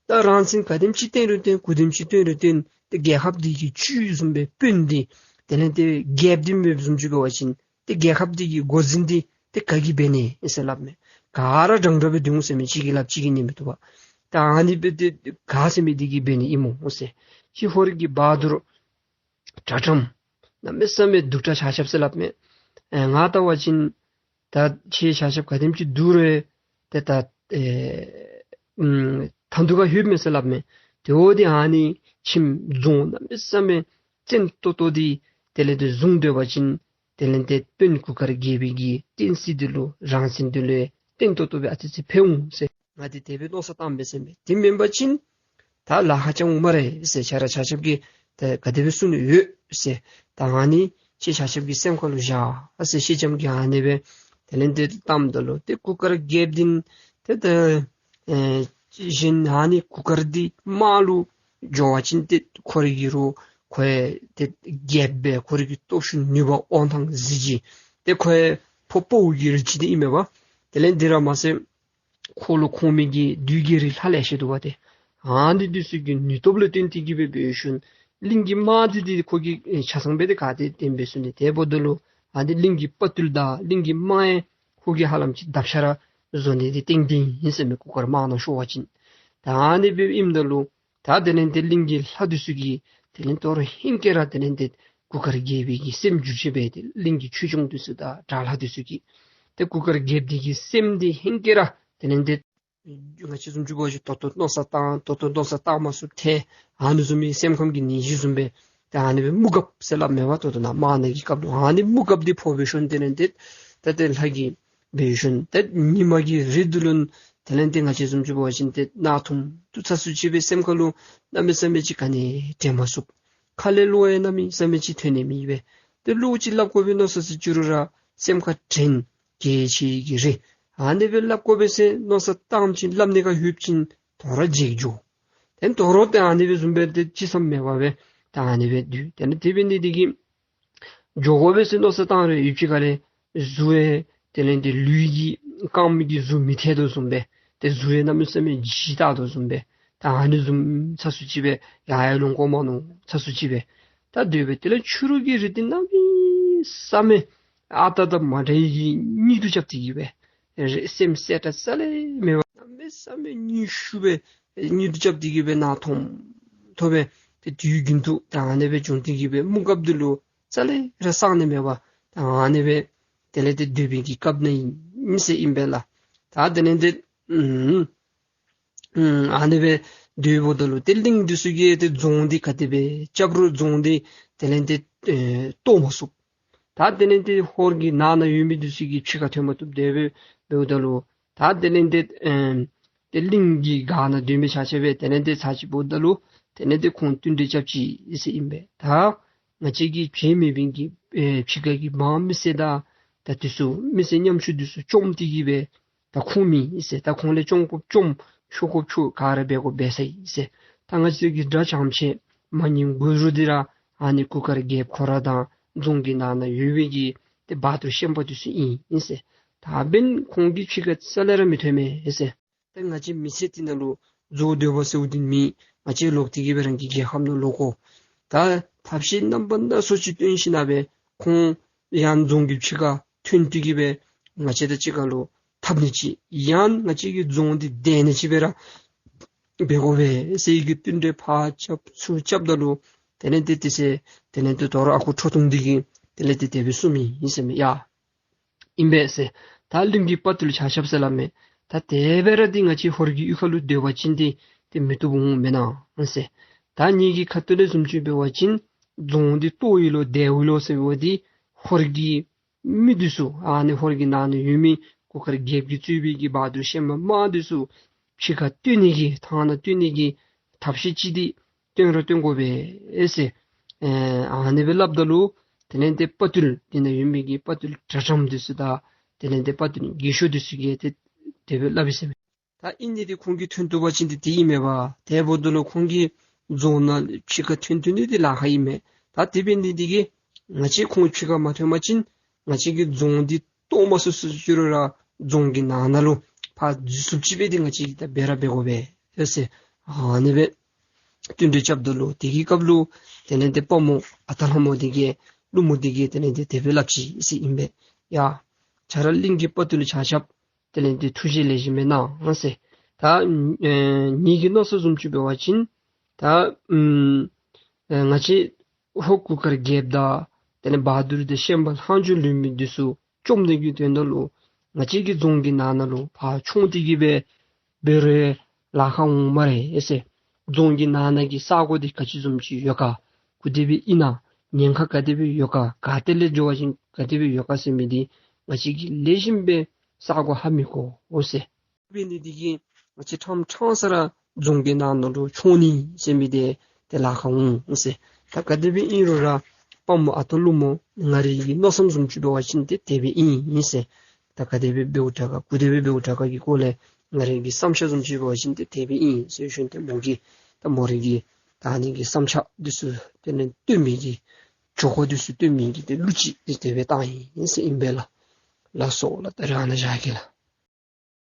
ད་རང་བཙན་ག་དེམ་ཅིག་བརྟན་རུང་བརྟན་ག་དེམ་ཅིག་བརྟན་རུང་བརྟན་ཏེ་རྒྱལ་ཁབ་འདི་གི་བཅུད་བཟུམ་སྦེ་དཔོན་འདི་དེ་ལས་ཏེ་རྒྱལཔོ་འདི་མེདཔ་བཟུམ་ཅིག་འབད་བ་ཅིན་ཏེ་རྒྱལ་ཁབ་འདི་གི་འགོ་འཛིན་འདི་ཏེ་ག་གིས་འབད་ནི་ཨིན་ཟེར་སླབ་མས། ག་ར་འདྲན་འདྲ་སྦེ་སྡོད་འོང་ཟེར་མས། གཅིག་གིས་སླབ་གཅིག་གིས་ཉན་མི་བཏུབ་པས། ད་ཨ་ནི་སྦེ་ཏེ་ག་ཟེར་མི་འདི་གིས་འབད་ནི་ཨིན་སྨོ་ཟེར། ཁྱེད་ཧོར་གྱི་བ་དུར་དྲག་དྲགས་གནམ་མེད་ས་མེད་སྡུག་དྲགས་ཆ་ཁྱབ་ཟེར་སླབ་མས། ཨེ་ང་བལྟ་བ་ཅིན་ད་ཁྱེད་ཆ་ཁྱབ་ག་དེམ་ཅིག་སྡུག་རུང་ཏེ་ད་ཨེ་ཨམ་ཐང་དུ་ག་ལྷོདཔ་མས་ཟེར་སླབ་མས། དེ་འོ་འདི་ཨ་ནི་ཁྱིམ་རྫོང་གནམ་མེད་ས་མེད་བཙན་ཏོག་ཏོ་འདི་དེ་ལས་ཏེ་བཟུང་སྡོད་པ་ཅིན་དེ་ལས་ཏེ་དཔོན་གུར་དཀར་རྒྱལ་པོའི་གི་བསྟན་སྲིད་འདི་ལུ་རང་བཙན་འདི་ལུ་བརྟན་ཏོག་ཏོ་སྦེ་ཨ་ཙི་ཅིག་ཕན་འོང་ཟེར་ང་འདི་དེ་སྦེ་མནོ་བསམ་བཏངམ་མས་ཟེར་མས། དེ་མེན་པ་ཅིན་ད་ལཱ་ཁག་ཅིག་འོང་སྨ་རེ་ཟེར། ཁྱེད་ར་ཆ་ཁྱབ་ཀྱིས་ད་ག་དེ་སྦེ་གསུང་ནི་ཡོད་ཟེར། ད་ཨ་ནི་ཁྱེད་ཆ་ཁྱབ་ཀྱི་སེམས་ཁ་ལུ་བཞག་ཟེར། སེང་ལྕམ་གྱིས་ཨ་ནི་སྦེ་དེ་ལས་ཏེ་གཏམ་ད་ལུ་ཏེ་གུར་དཀར་རྒྱལཔོ་འདི་ཏེ་ད་ཨེ་གཞན་ཨ་ནི་གུར་དཀར་འདི་དམག་ལུ་འགྱོ་བ་ཅིན་ཏེ་ཁོ་རའི་གི་རོགས་ཁོ་ཡང་ཏེ་རྒྱལཔོ་སྦེ་ཁོ་རའི་གི་སྟོབས་ཤུགས་ནུས་པ་དབང་ཐང་གཟི་བརྗིད་ཏེ་ཁོ་ཡང་ཕོ་དཔའ་བོ་གི་རིགས་ཅིག་འདི་ཨིན་མས་པ། དེ་ལས་འདི་ར་མ་ཚད་ཁོ་ལུ་ཁོང་མི་གི་བདུད་ཀྱི་རིགས་ལྷ་ལེ་ཤ་འདུག་པ་ཏེ། ཨ་ནི་འདི་ཚུ་གི་ནུས་སྟོབས་ལུ་བརྟེན་ཏེ་གིས་སྦེ་འབད་ཞིནམ་གླིང་གི་དམག་འདི་འདི་ཁོ་གིས་ཆ་ཚང་སྦེ་ཏེ་ག་ཏེ་བརྟེན་འབད་ཚུགས་ནི། དེ་འབདཝ་ད་ལུ་ཨ་ནི་གླིང་གི་དཔའ་རྟུལ་དང་གླིང་གི་དམག་ཡང་ཁོ་གིས་ཧ་ལམ་ཅིག་བརྡབ་ཤ་ར་བཟོ་ནི་འདི་ཏན་ཏན་ཨིན་ཟེར་མས། གུར་དཀར་དམག་ནང་ཤོར་བ་ཅིན། ད་ཨ་ནི་སྦེ་ཨིནམ་ད་ལུ་ད་དེ་ལས་ཏེ་གླིང་གི་ལྷ་འདི་ཚུ་གིས་དེ་ལས་དོ་རུང་ཧེང་སྐལ་ར་དེ་ལས་ཏེ་གུར་དཀར་རྒྱལ་པོའི་གི་སེམས་འགྱུར་བཅོས་འབད་དེ་གླིང་གི་ཆོས་སྐྱོང་འདི་ཚུ་དང་དགྲ་ལྷ་འདི་ཚུ་གིས་ཏེ་གུར་དཀར་རྒྱལཔོ་འདི་གི་སེམས་འདི་ཧེང་སྐལ་ར་དེ་ལས་ཏེ་ ང་བཅས་བཟུམ་ཅིག་འབད་བ་ཅིན་ད་ལྟོ་མནོ་བསམ་བཏང་ད་ལྟོ་མནོ་བསམ་བཏང་མ་ཚུགས་ཏེ་ཨ་ནི་བཟུམ་མའི་སེམས་ཁམས་ཀྱི་ནད་གཞི་བཟུམ་སྦེ་ད་ཨ་ནི་སྦེ་མུ་གབ་ཟེར་སླབ་མས་པ། ད་ལྟོ་ནཱ་མང་ན་གི་སྐབས་ལུ་ཨ་ནི་མུ་གབ་འདི་ཕོག་པའི་ཤུལ་དེ་ལས་ཏེ་ད་ཏེ་ལྷ་གི་འབད་ཤུལ་ཏེ་ཉི་མ་གི་རིགས་འདི་ལུ་དེ་ལས་ཏེ་ང་བཅས་བཟུམ་ཅིག་འབད་བ་ཅིན་ཏེ་གནག་དུང་དུ་ཚ་སུ་ཅིག་སྦེ་སེམས་ཁ་ལུ་གནམ་མེད་ས་མེད་ཅིག་ག་ནི་དྲན་མ་ཚུགས། ཁ་ལས་བློ་ཡང་གནམ་མེད་ས་མེད་ཅིག་ཐོན་ནི་མེད་པས། ཏེ་བློ་ཅིག་སླབ་དགོ་པའི་མནོ་བསམ་ཅིག་འགྱོ་རུང་ར་སེམས་ཁར་དྲན་གལ་ཆེ་གི་རེད། ཨ་ནི་སྦེ་སླབ་དགོ་པས་ཟེར་མནོ་བསམ་བཏང་ཅིན་སླབ་ནི་ཁར་ལྷོད་ཅིན་དོ་རུང་བརྗེད་འགྱོ། ཏེ་དོ་རུང་ཏེ་ཨ་ནི་སྦེ་བཟུམ་སྦེ་ཏེ་ཅི་བསམ་མེད་པ་སྦེ་ད་ཨ་ནི་སྦེ་སྡོད། ཏེ་ནི་དེ་འབད་ནི་འདི་གིས་འགྱོ་དགོ་པས་ཟེར་མནོ་བསམ་བཏང་རུང་ཡུདཔ་ཅིག་ཁ་ལས་གཟུགས་ཡང་དེ་ལས་ཏེ་ལུས་ཀྱི་རྐངམ་གི་གཟུགས་མི་འཐད་དོ་བཟུམ་སྦེ་ཏེ་གཟུགས་ཡང་གནམ་མེད་ས་མེད་ལྗིད་དྲགས་དོ་བཟུམ་སྦེ་ད་ཨ་ནི་བཟུམ་ཚ་སུ་ཅིག་སྦེ་ཡར་ཡར་ལོང་དགོ་མ་མནོ་ཚ་སུ་ཅིག་སྦེ་ད་སྡོད་པས། དེ་ལས་ཕྱི་རོལ་གྱི་རིགས་འདི་གནམ་མེད་ས་མེད་ཨ་རྟག་དང་མ་འདྲ་བའི་གི་གཉིད་དུ་རྐྱབ་སྟེ་གི་སྦེ་རེ་སེམས་གསལ་དྲགས་རྩ་ལས་མེད་པར་གནམ་མེད་ས་མེད་གཉིད་ཤུགས་སྦེ་གཉིད་དུ་རྐྱབ་སྟེ་གི་སྦེ་ནང་ཐོམ་ཐོམ་སྦེ་ཏེ་དུས་རྒྱུན་དུ་ད་ཨ་ནི་སྦེ་བྱུང་སྟེ་གི་སྦེ་མུ་གབ་འདི་ལུ་རྩ་ལས་ར་སངས་ནི་མེད་པར་ད་ཨ་ནི་སྦེ་དེ་ལས་ཏེ་སྡོད་པའི་གི་སྐབས་ནང་ཨིན་ཟེར་ཨིན་པས་ལགས། ད་དེ་ལས་ཏེ་ཨུམ་ཨུམ་ཨ་ནི་སྦེ་སྡོད་འབདཝ་ད་ལུ་ཏེ་གླིང་འདི་ཚུ་གིས་ཏེ་རྫོང་འདི་ག་དེ་སྦེ་རྐྱབ་རུང་རྫོང་འདི་དེ་ལས་ཏེ་ཨེ་གཏོར་མ་ཚུགས། ད་དེ་ལས་ཏེ་ཧོར་གྱི་ནང་ན་ཡོད་མི་འདི་ཚུ་གིས་ཕྱི་ཁར་ཐོན་མ་བཏུབ། དེ་སྦེ་འབདཝ་ད་ལུ་ད་དེ་ལས་ཏེ་ཨེ་ཏེ་གླིང་གི་སྒར་ནང་སྡོད་མི་ཆ་ཁྱབ་སྦེ་དེ་ལས་ཏེ་ཚར་ཅིག་འབདཝ་ད་ལུ་དེ་ལས་ཏེ་ཁོང་བསྟུན་གྲོས་རྐྱབ་ཅི་ཟེར་ཨིན་པས། ད་ང་བཅས་ཀྱི་བྱེད་མེད་པའི་གི་ཨེ་ཕྱི་ཁ་གི་འབངས་མི་སེར་དང་ད་འདི་ཚུ་མི་སེར་ཉམ་ཆུང་འདི་ཚུ་བཅོམ་སྟེ་གི་སྦེ་ད་ཁུངས་མེད་ཟེར། ད་ཁོང་ལས་སྐྱོང་དགོཔ་སྐྱོང་ཆོག་དགོཔ་ཆོག་ག་ར་འབད་དགོཔ་འབད་ས་ཡི་ཟེར། ད་ང་བཅས་ཀྱི་དགྲ་བྱམས་ཆེ་མ་ཉན་དགོས་རུང་འདི་ར་ཨ་ནི་གུར་དཀར་རྒྱལཔོ་ཁོ་ར་དང་རྫོང་གི་ནང་ན་ཡོད་པའི་གི་ཏེ་བ་ཐུར་ཤན་པ་འདི་ཚུ་ཨིན་ཨིན་ཟེར། ད་འབདན་ཁོང་གིས་ཕྱི་ཁར་རྩ་ལས་ར་མི་ཐོན་མས་ཟེར། ད་ང་བཅས་མི་ཚེ་འདི་ནང་ལུ་རྫོགས་སྡོད་པ་ཟེརཝ་འདི་མེད། ང་བཅས་ལོག་སྟེ་གི་སྦེ་རང་གི་རྒྱལ་ཁབ་ནང་ལོག་དགོ། ད་ཐབས་ཤེས་རྣམ་པ་སྣ་ཚོགས་ཅིག་བཏོན་ཞིནམ་སྦེ་ཁོང་ཡང་རྫོང་གི་ཕྱི་ཁར་ཐོན་ཏེ་གི་སྦེ་ང་བཅས་དང་གཅིག་ཁར་ལུ་འཐབ་ནི་ཅིག་ཡང་ང་བཅས་ཀྱི་རྫོང་འདི་བརྡལ་ནི་ཅིག་སྦེ་ར་འབད་དགོ་པས་ཟེར་གྱི་བསྟུན་གྲོས་ཕར་རྐྱབ་ཚུར་རྐྱབ་ད་ལུ་དེ་ལས་ཏེ་དེ་ཚེ་དེ་ལས་ཏེ་དོ་རུང་ཨ་ཁུ་ཁྲོ་ཐུང་འདི་གིས་དེ་ལས་ཏེ་དེ་སྦེ་གསུངམ་ཨིན་ཟེར་མས། ཡ་ཨིན་པས་ཟེར། ད་གླིང་གི་དཔའ་བརྟུལ་ཆ་ཁྱབ་ཟེར་སླབ་མས། ད་དེ་སྦེ་ར་འདི་ང་བཅས་ཧོར་གྱི་གཡུས་ཁ་ལུ་སྡོད་པ་ཅིན་ཏེ་ཏེ་མི་བཏུབ་འོང་མེན་ན་ཟེར། ད་ངེ་གི་ཁ་ཐུག་ལས་བཟུམ་ཅིག་འབད་བ་ཅིན་རྫོང་འདི་གཏོར་ཡི་ལོ་བརྡལ་ཡི་ལོ་ཟེར་བ་འདི་ཧོར་གྱི་མི་འདི་ཚུ་ཨ་ནི་ཧོར་གྱི་ནང་ན་ཡོད་མི་གུར་དཀར་རྒྱལཔོ་གིས་གཙོས་པའི་གི་བ་ཐུར་ཤན་པ་དམག་འདི་ཚུ་ཕྱི་ཁར་བཏོན་ནི་གི་ཐང་ནང་བཏོན་ནི་གི་ཐབས་ཤེས་ཅིག་འདི་བཏོན་ར་བཏོན་དགོ་པས་ཟེར། ཨེ་ཨ་ནི་སྦེ་སླབ་ད་ལུ་དེ་ལས་ཏེ་དཔའ་བརྟུལ་དེ་ནང་ཡོད་མི་གི་དཔའ་བརྟུལ་དྲག་དྲགས་འདི་ཚུ་དང་དེ་ལས་ཏེ་དཔའ་བརྟུལ་རྒས་ཤོས་འདི་ཚུ་གིས་ཏེ་དེ་སྦེ་སླབ་ཡི་ཟེར་མས། ད་ཨིན་ནི་འདི་ཁོང་གིས་ཐོན་བཏུབ་པ་ཅིན་ཏེ་དེ་ཨིན་མས་པ། དེ་འབདཝ་ད་ལུ་ཁོང་གིས་རྫོང་ནང་ཕྱི་ཁར་ཐོན་བཏུབ་ནི་འདི་ལཱ་ཁག་ཨིན་མས། ད་དེ་འབད་ནི་འདི་གིས་ང་བཅས་ཁོང་ཕྱི་ཁར་མ་ཐོན་པ་ཅིན་ང་བཅས་ཀྱི་རྫོང་འདི་གཏོར་མ་ཚུགས་ཚུགས་ཅི་རུང་ར་རྫོང་གི་ནང་ན་ལུ་ཕར་འཛུལ་ཚུགསཔ་ཅིག་སྦེ་འདི་ང་བཅས་ཀྱིས་ད་འབད་ར་འབད་དགོ་པས་ཟེར་ཨ་ནི་སྦེ་བསྟུན་གྲོས་རྐྱབ་ད་ལུ་དེ་གི་སྐབས་ལུ་དེ་ལས་ཏེ་དཔའ་མོ་ཨ་སྟག་ལྷ་མོ་འདི་གིས་ཀླུ་མོ་འདི་གིས་དེ་ལས་ཏེ་དེ་སྦེ་སླབ་ཅི་ཟེར་ཨིན་པས། ཡ་ཁྱེད་ར་གླིང་གི་དཔའ་བརྟུལ་ཆ་ཁྱབ་དེ་ལས་ཏེ་ཐུགས་རྗེ་ལེགས་ཤོམ་སྦེ་གནང་ཟེར། ད་ཨེ་ངེ་གི་མནོ་བསམ་བཟུམ་ཅིག་འབད་བ་ཅིན་ད་ཨུམ་ཨེ་ང་བཅས་ཧོར་གུར་དཀར་རྒྱལཔོ་དང་དེ་ལས་བ་ཐུར་དང་ཤན་པ་ལྷག་འཕྲོ་ལུས་མི་འདི་ཚུ་བཅོམ་ནི་གི་དོན་དག་ལུ་ང་བཅས་ཀྱི་རྫོང་གི་ནང་ན་ལུ་ཕར་མཆོང་སྟེ་གི་སྦེ་འབད་རུང་ལཱ་ཁག་འོང་སྨ་རེ་ཟེར། རྫོང་གི་ནང་ན་གི་ས་གོ་འདི་ག་ཅི་བཟུམ་ཅིག་ཡོད་ག། ག་དེ་སྦེ་ཨིན་ན། ཉེན་ཁ་ག་དེ་སྦེ་ཡོད་ག། ག་ཏེ་ལས་འགྱོ་བ་ཅིན་ག་དེ་སྦེ་ཡོད་ག་ཟེར་མི་འདི་ང་བཅས་ཀྱིས་ལེགས་ཤོམ་སྦེ་ས་གོ་ཧ་མི་གོ་འོང་ཟེར། འབད་ནི་འདི་གིས་ང་བཅས་ཕྲང་ཕྲང་ས་ར་རྫོང་གི་ནང་ན་ལུ་མཆོང་ནི་ཟེར་མི་འདི་ཏེ་ལཱ་ཁག་འོང་ཟེར། ད་ག་དེ་སྦེ་ཨིན་རུང་ར་དཔའ་མོ་ཨ་སྟག་ཀླུ་མོ་ང་རའི་གི་མནོ་བསམ་བཟུམ་ཅིག་འབད་བ་ཅིན་ཏེ་དེ་སྦེ་ཨིན་ཟེར། ད་ག་དེ་སྦེ་འབདཝ་དྲག་ག་ག་དེ་སྦེ་འབདཝ་དྲག་ག་གི་སྐོར་ལས་ང་རའི་གི་བསམ་འཆར་བཟུམ་ཅིག་འབད་བ་ཅིན་ཏེ་དེ་སྦེ་ཨིན་ཟེར་ཞུ་ནི། ཏེ་མོ་གིས་ད་མོ་རའི་གི་ད་ཨ་ནི་གི་བསམ་འཆར་འདི་ཚུ་དེ་ལས་སྟོན་མི་གི་འགྱོ་སྒོ་འདི་ཚུ་སྟོན་མི་གི་ཏེ་གླུ་ཅིག་འདི་དེ་སྦེ་བཏང་ཡི་ཟེར་ཨིན་པས་ལགས། ལགས་སོ་ལགས། ད་རེས་ཨ་ནཱ་བཞག་གེ་ལགས།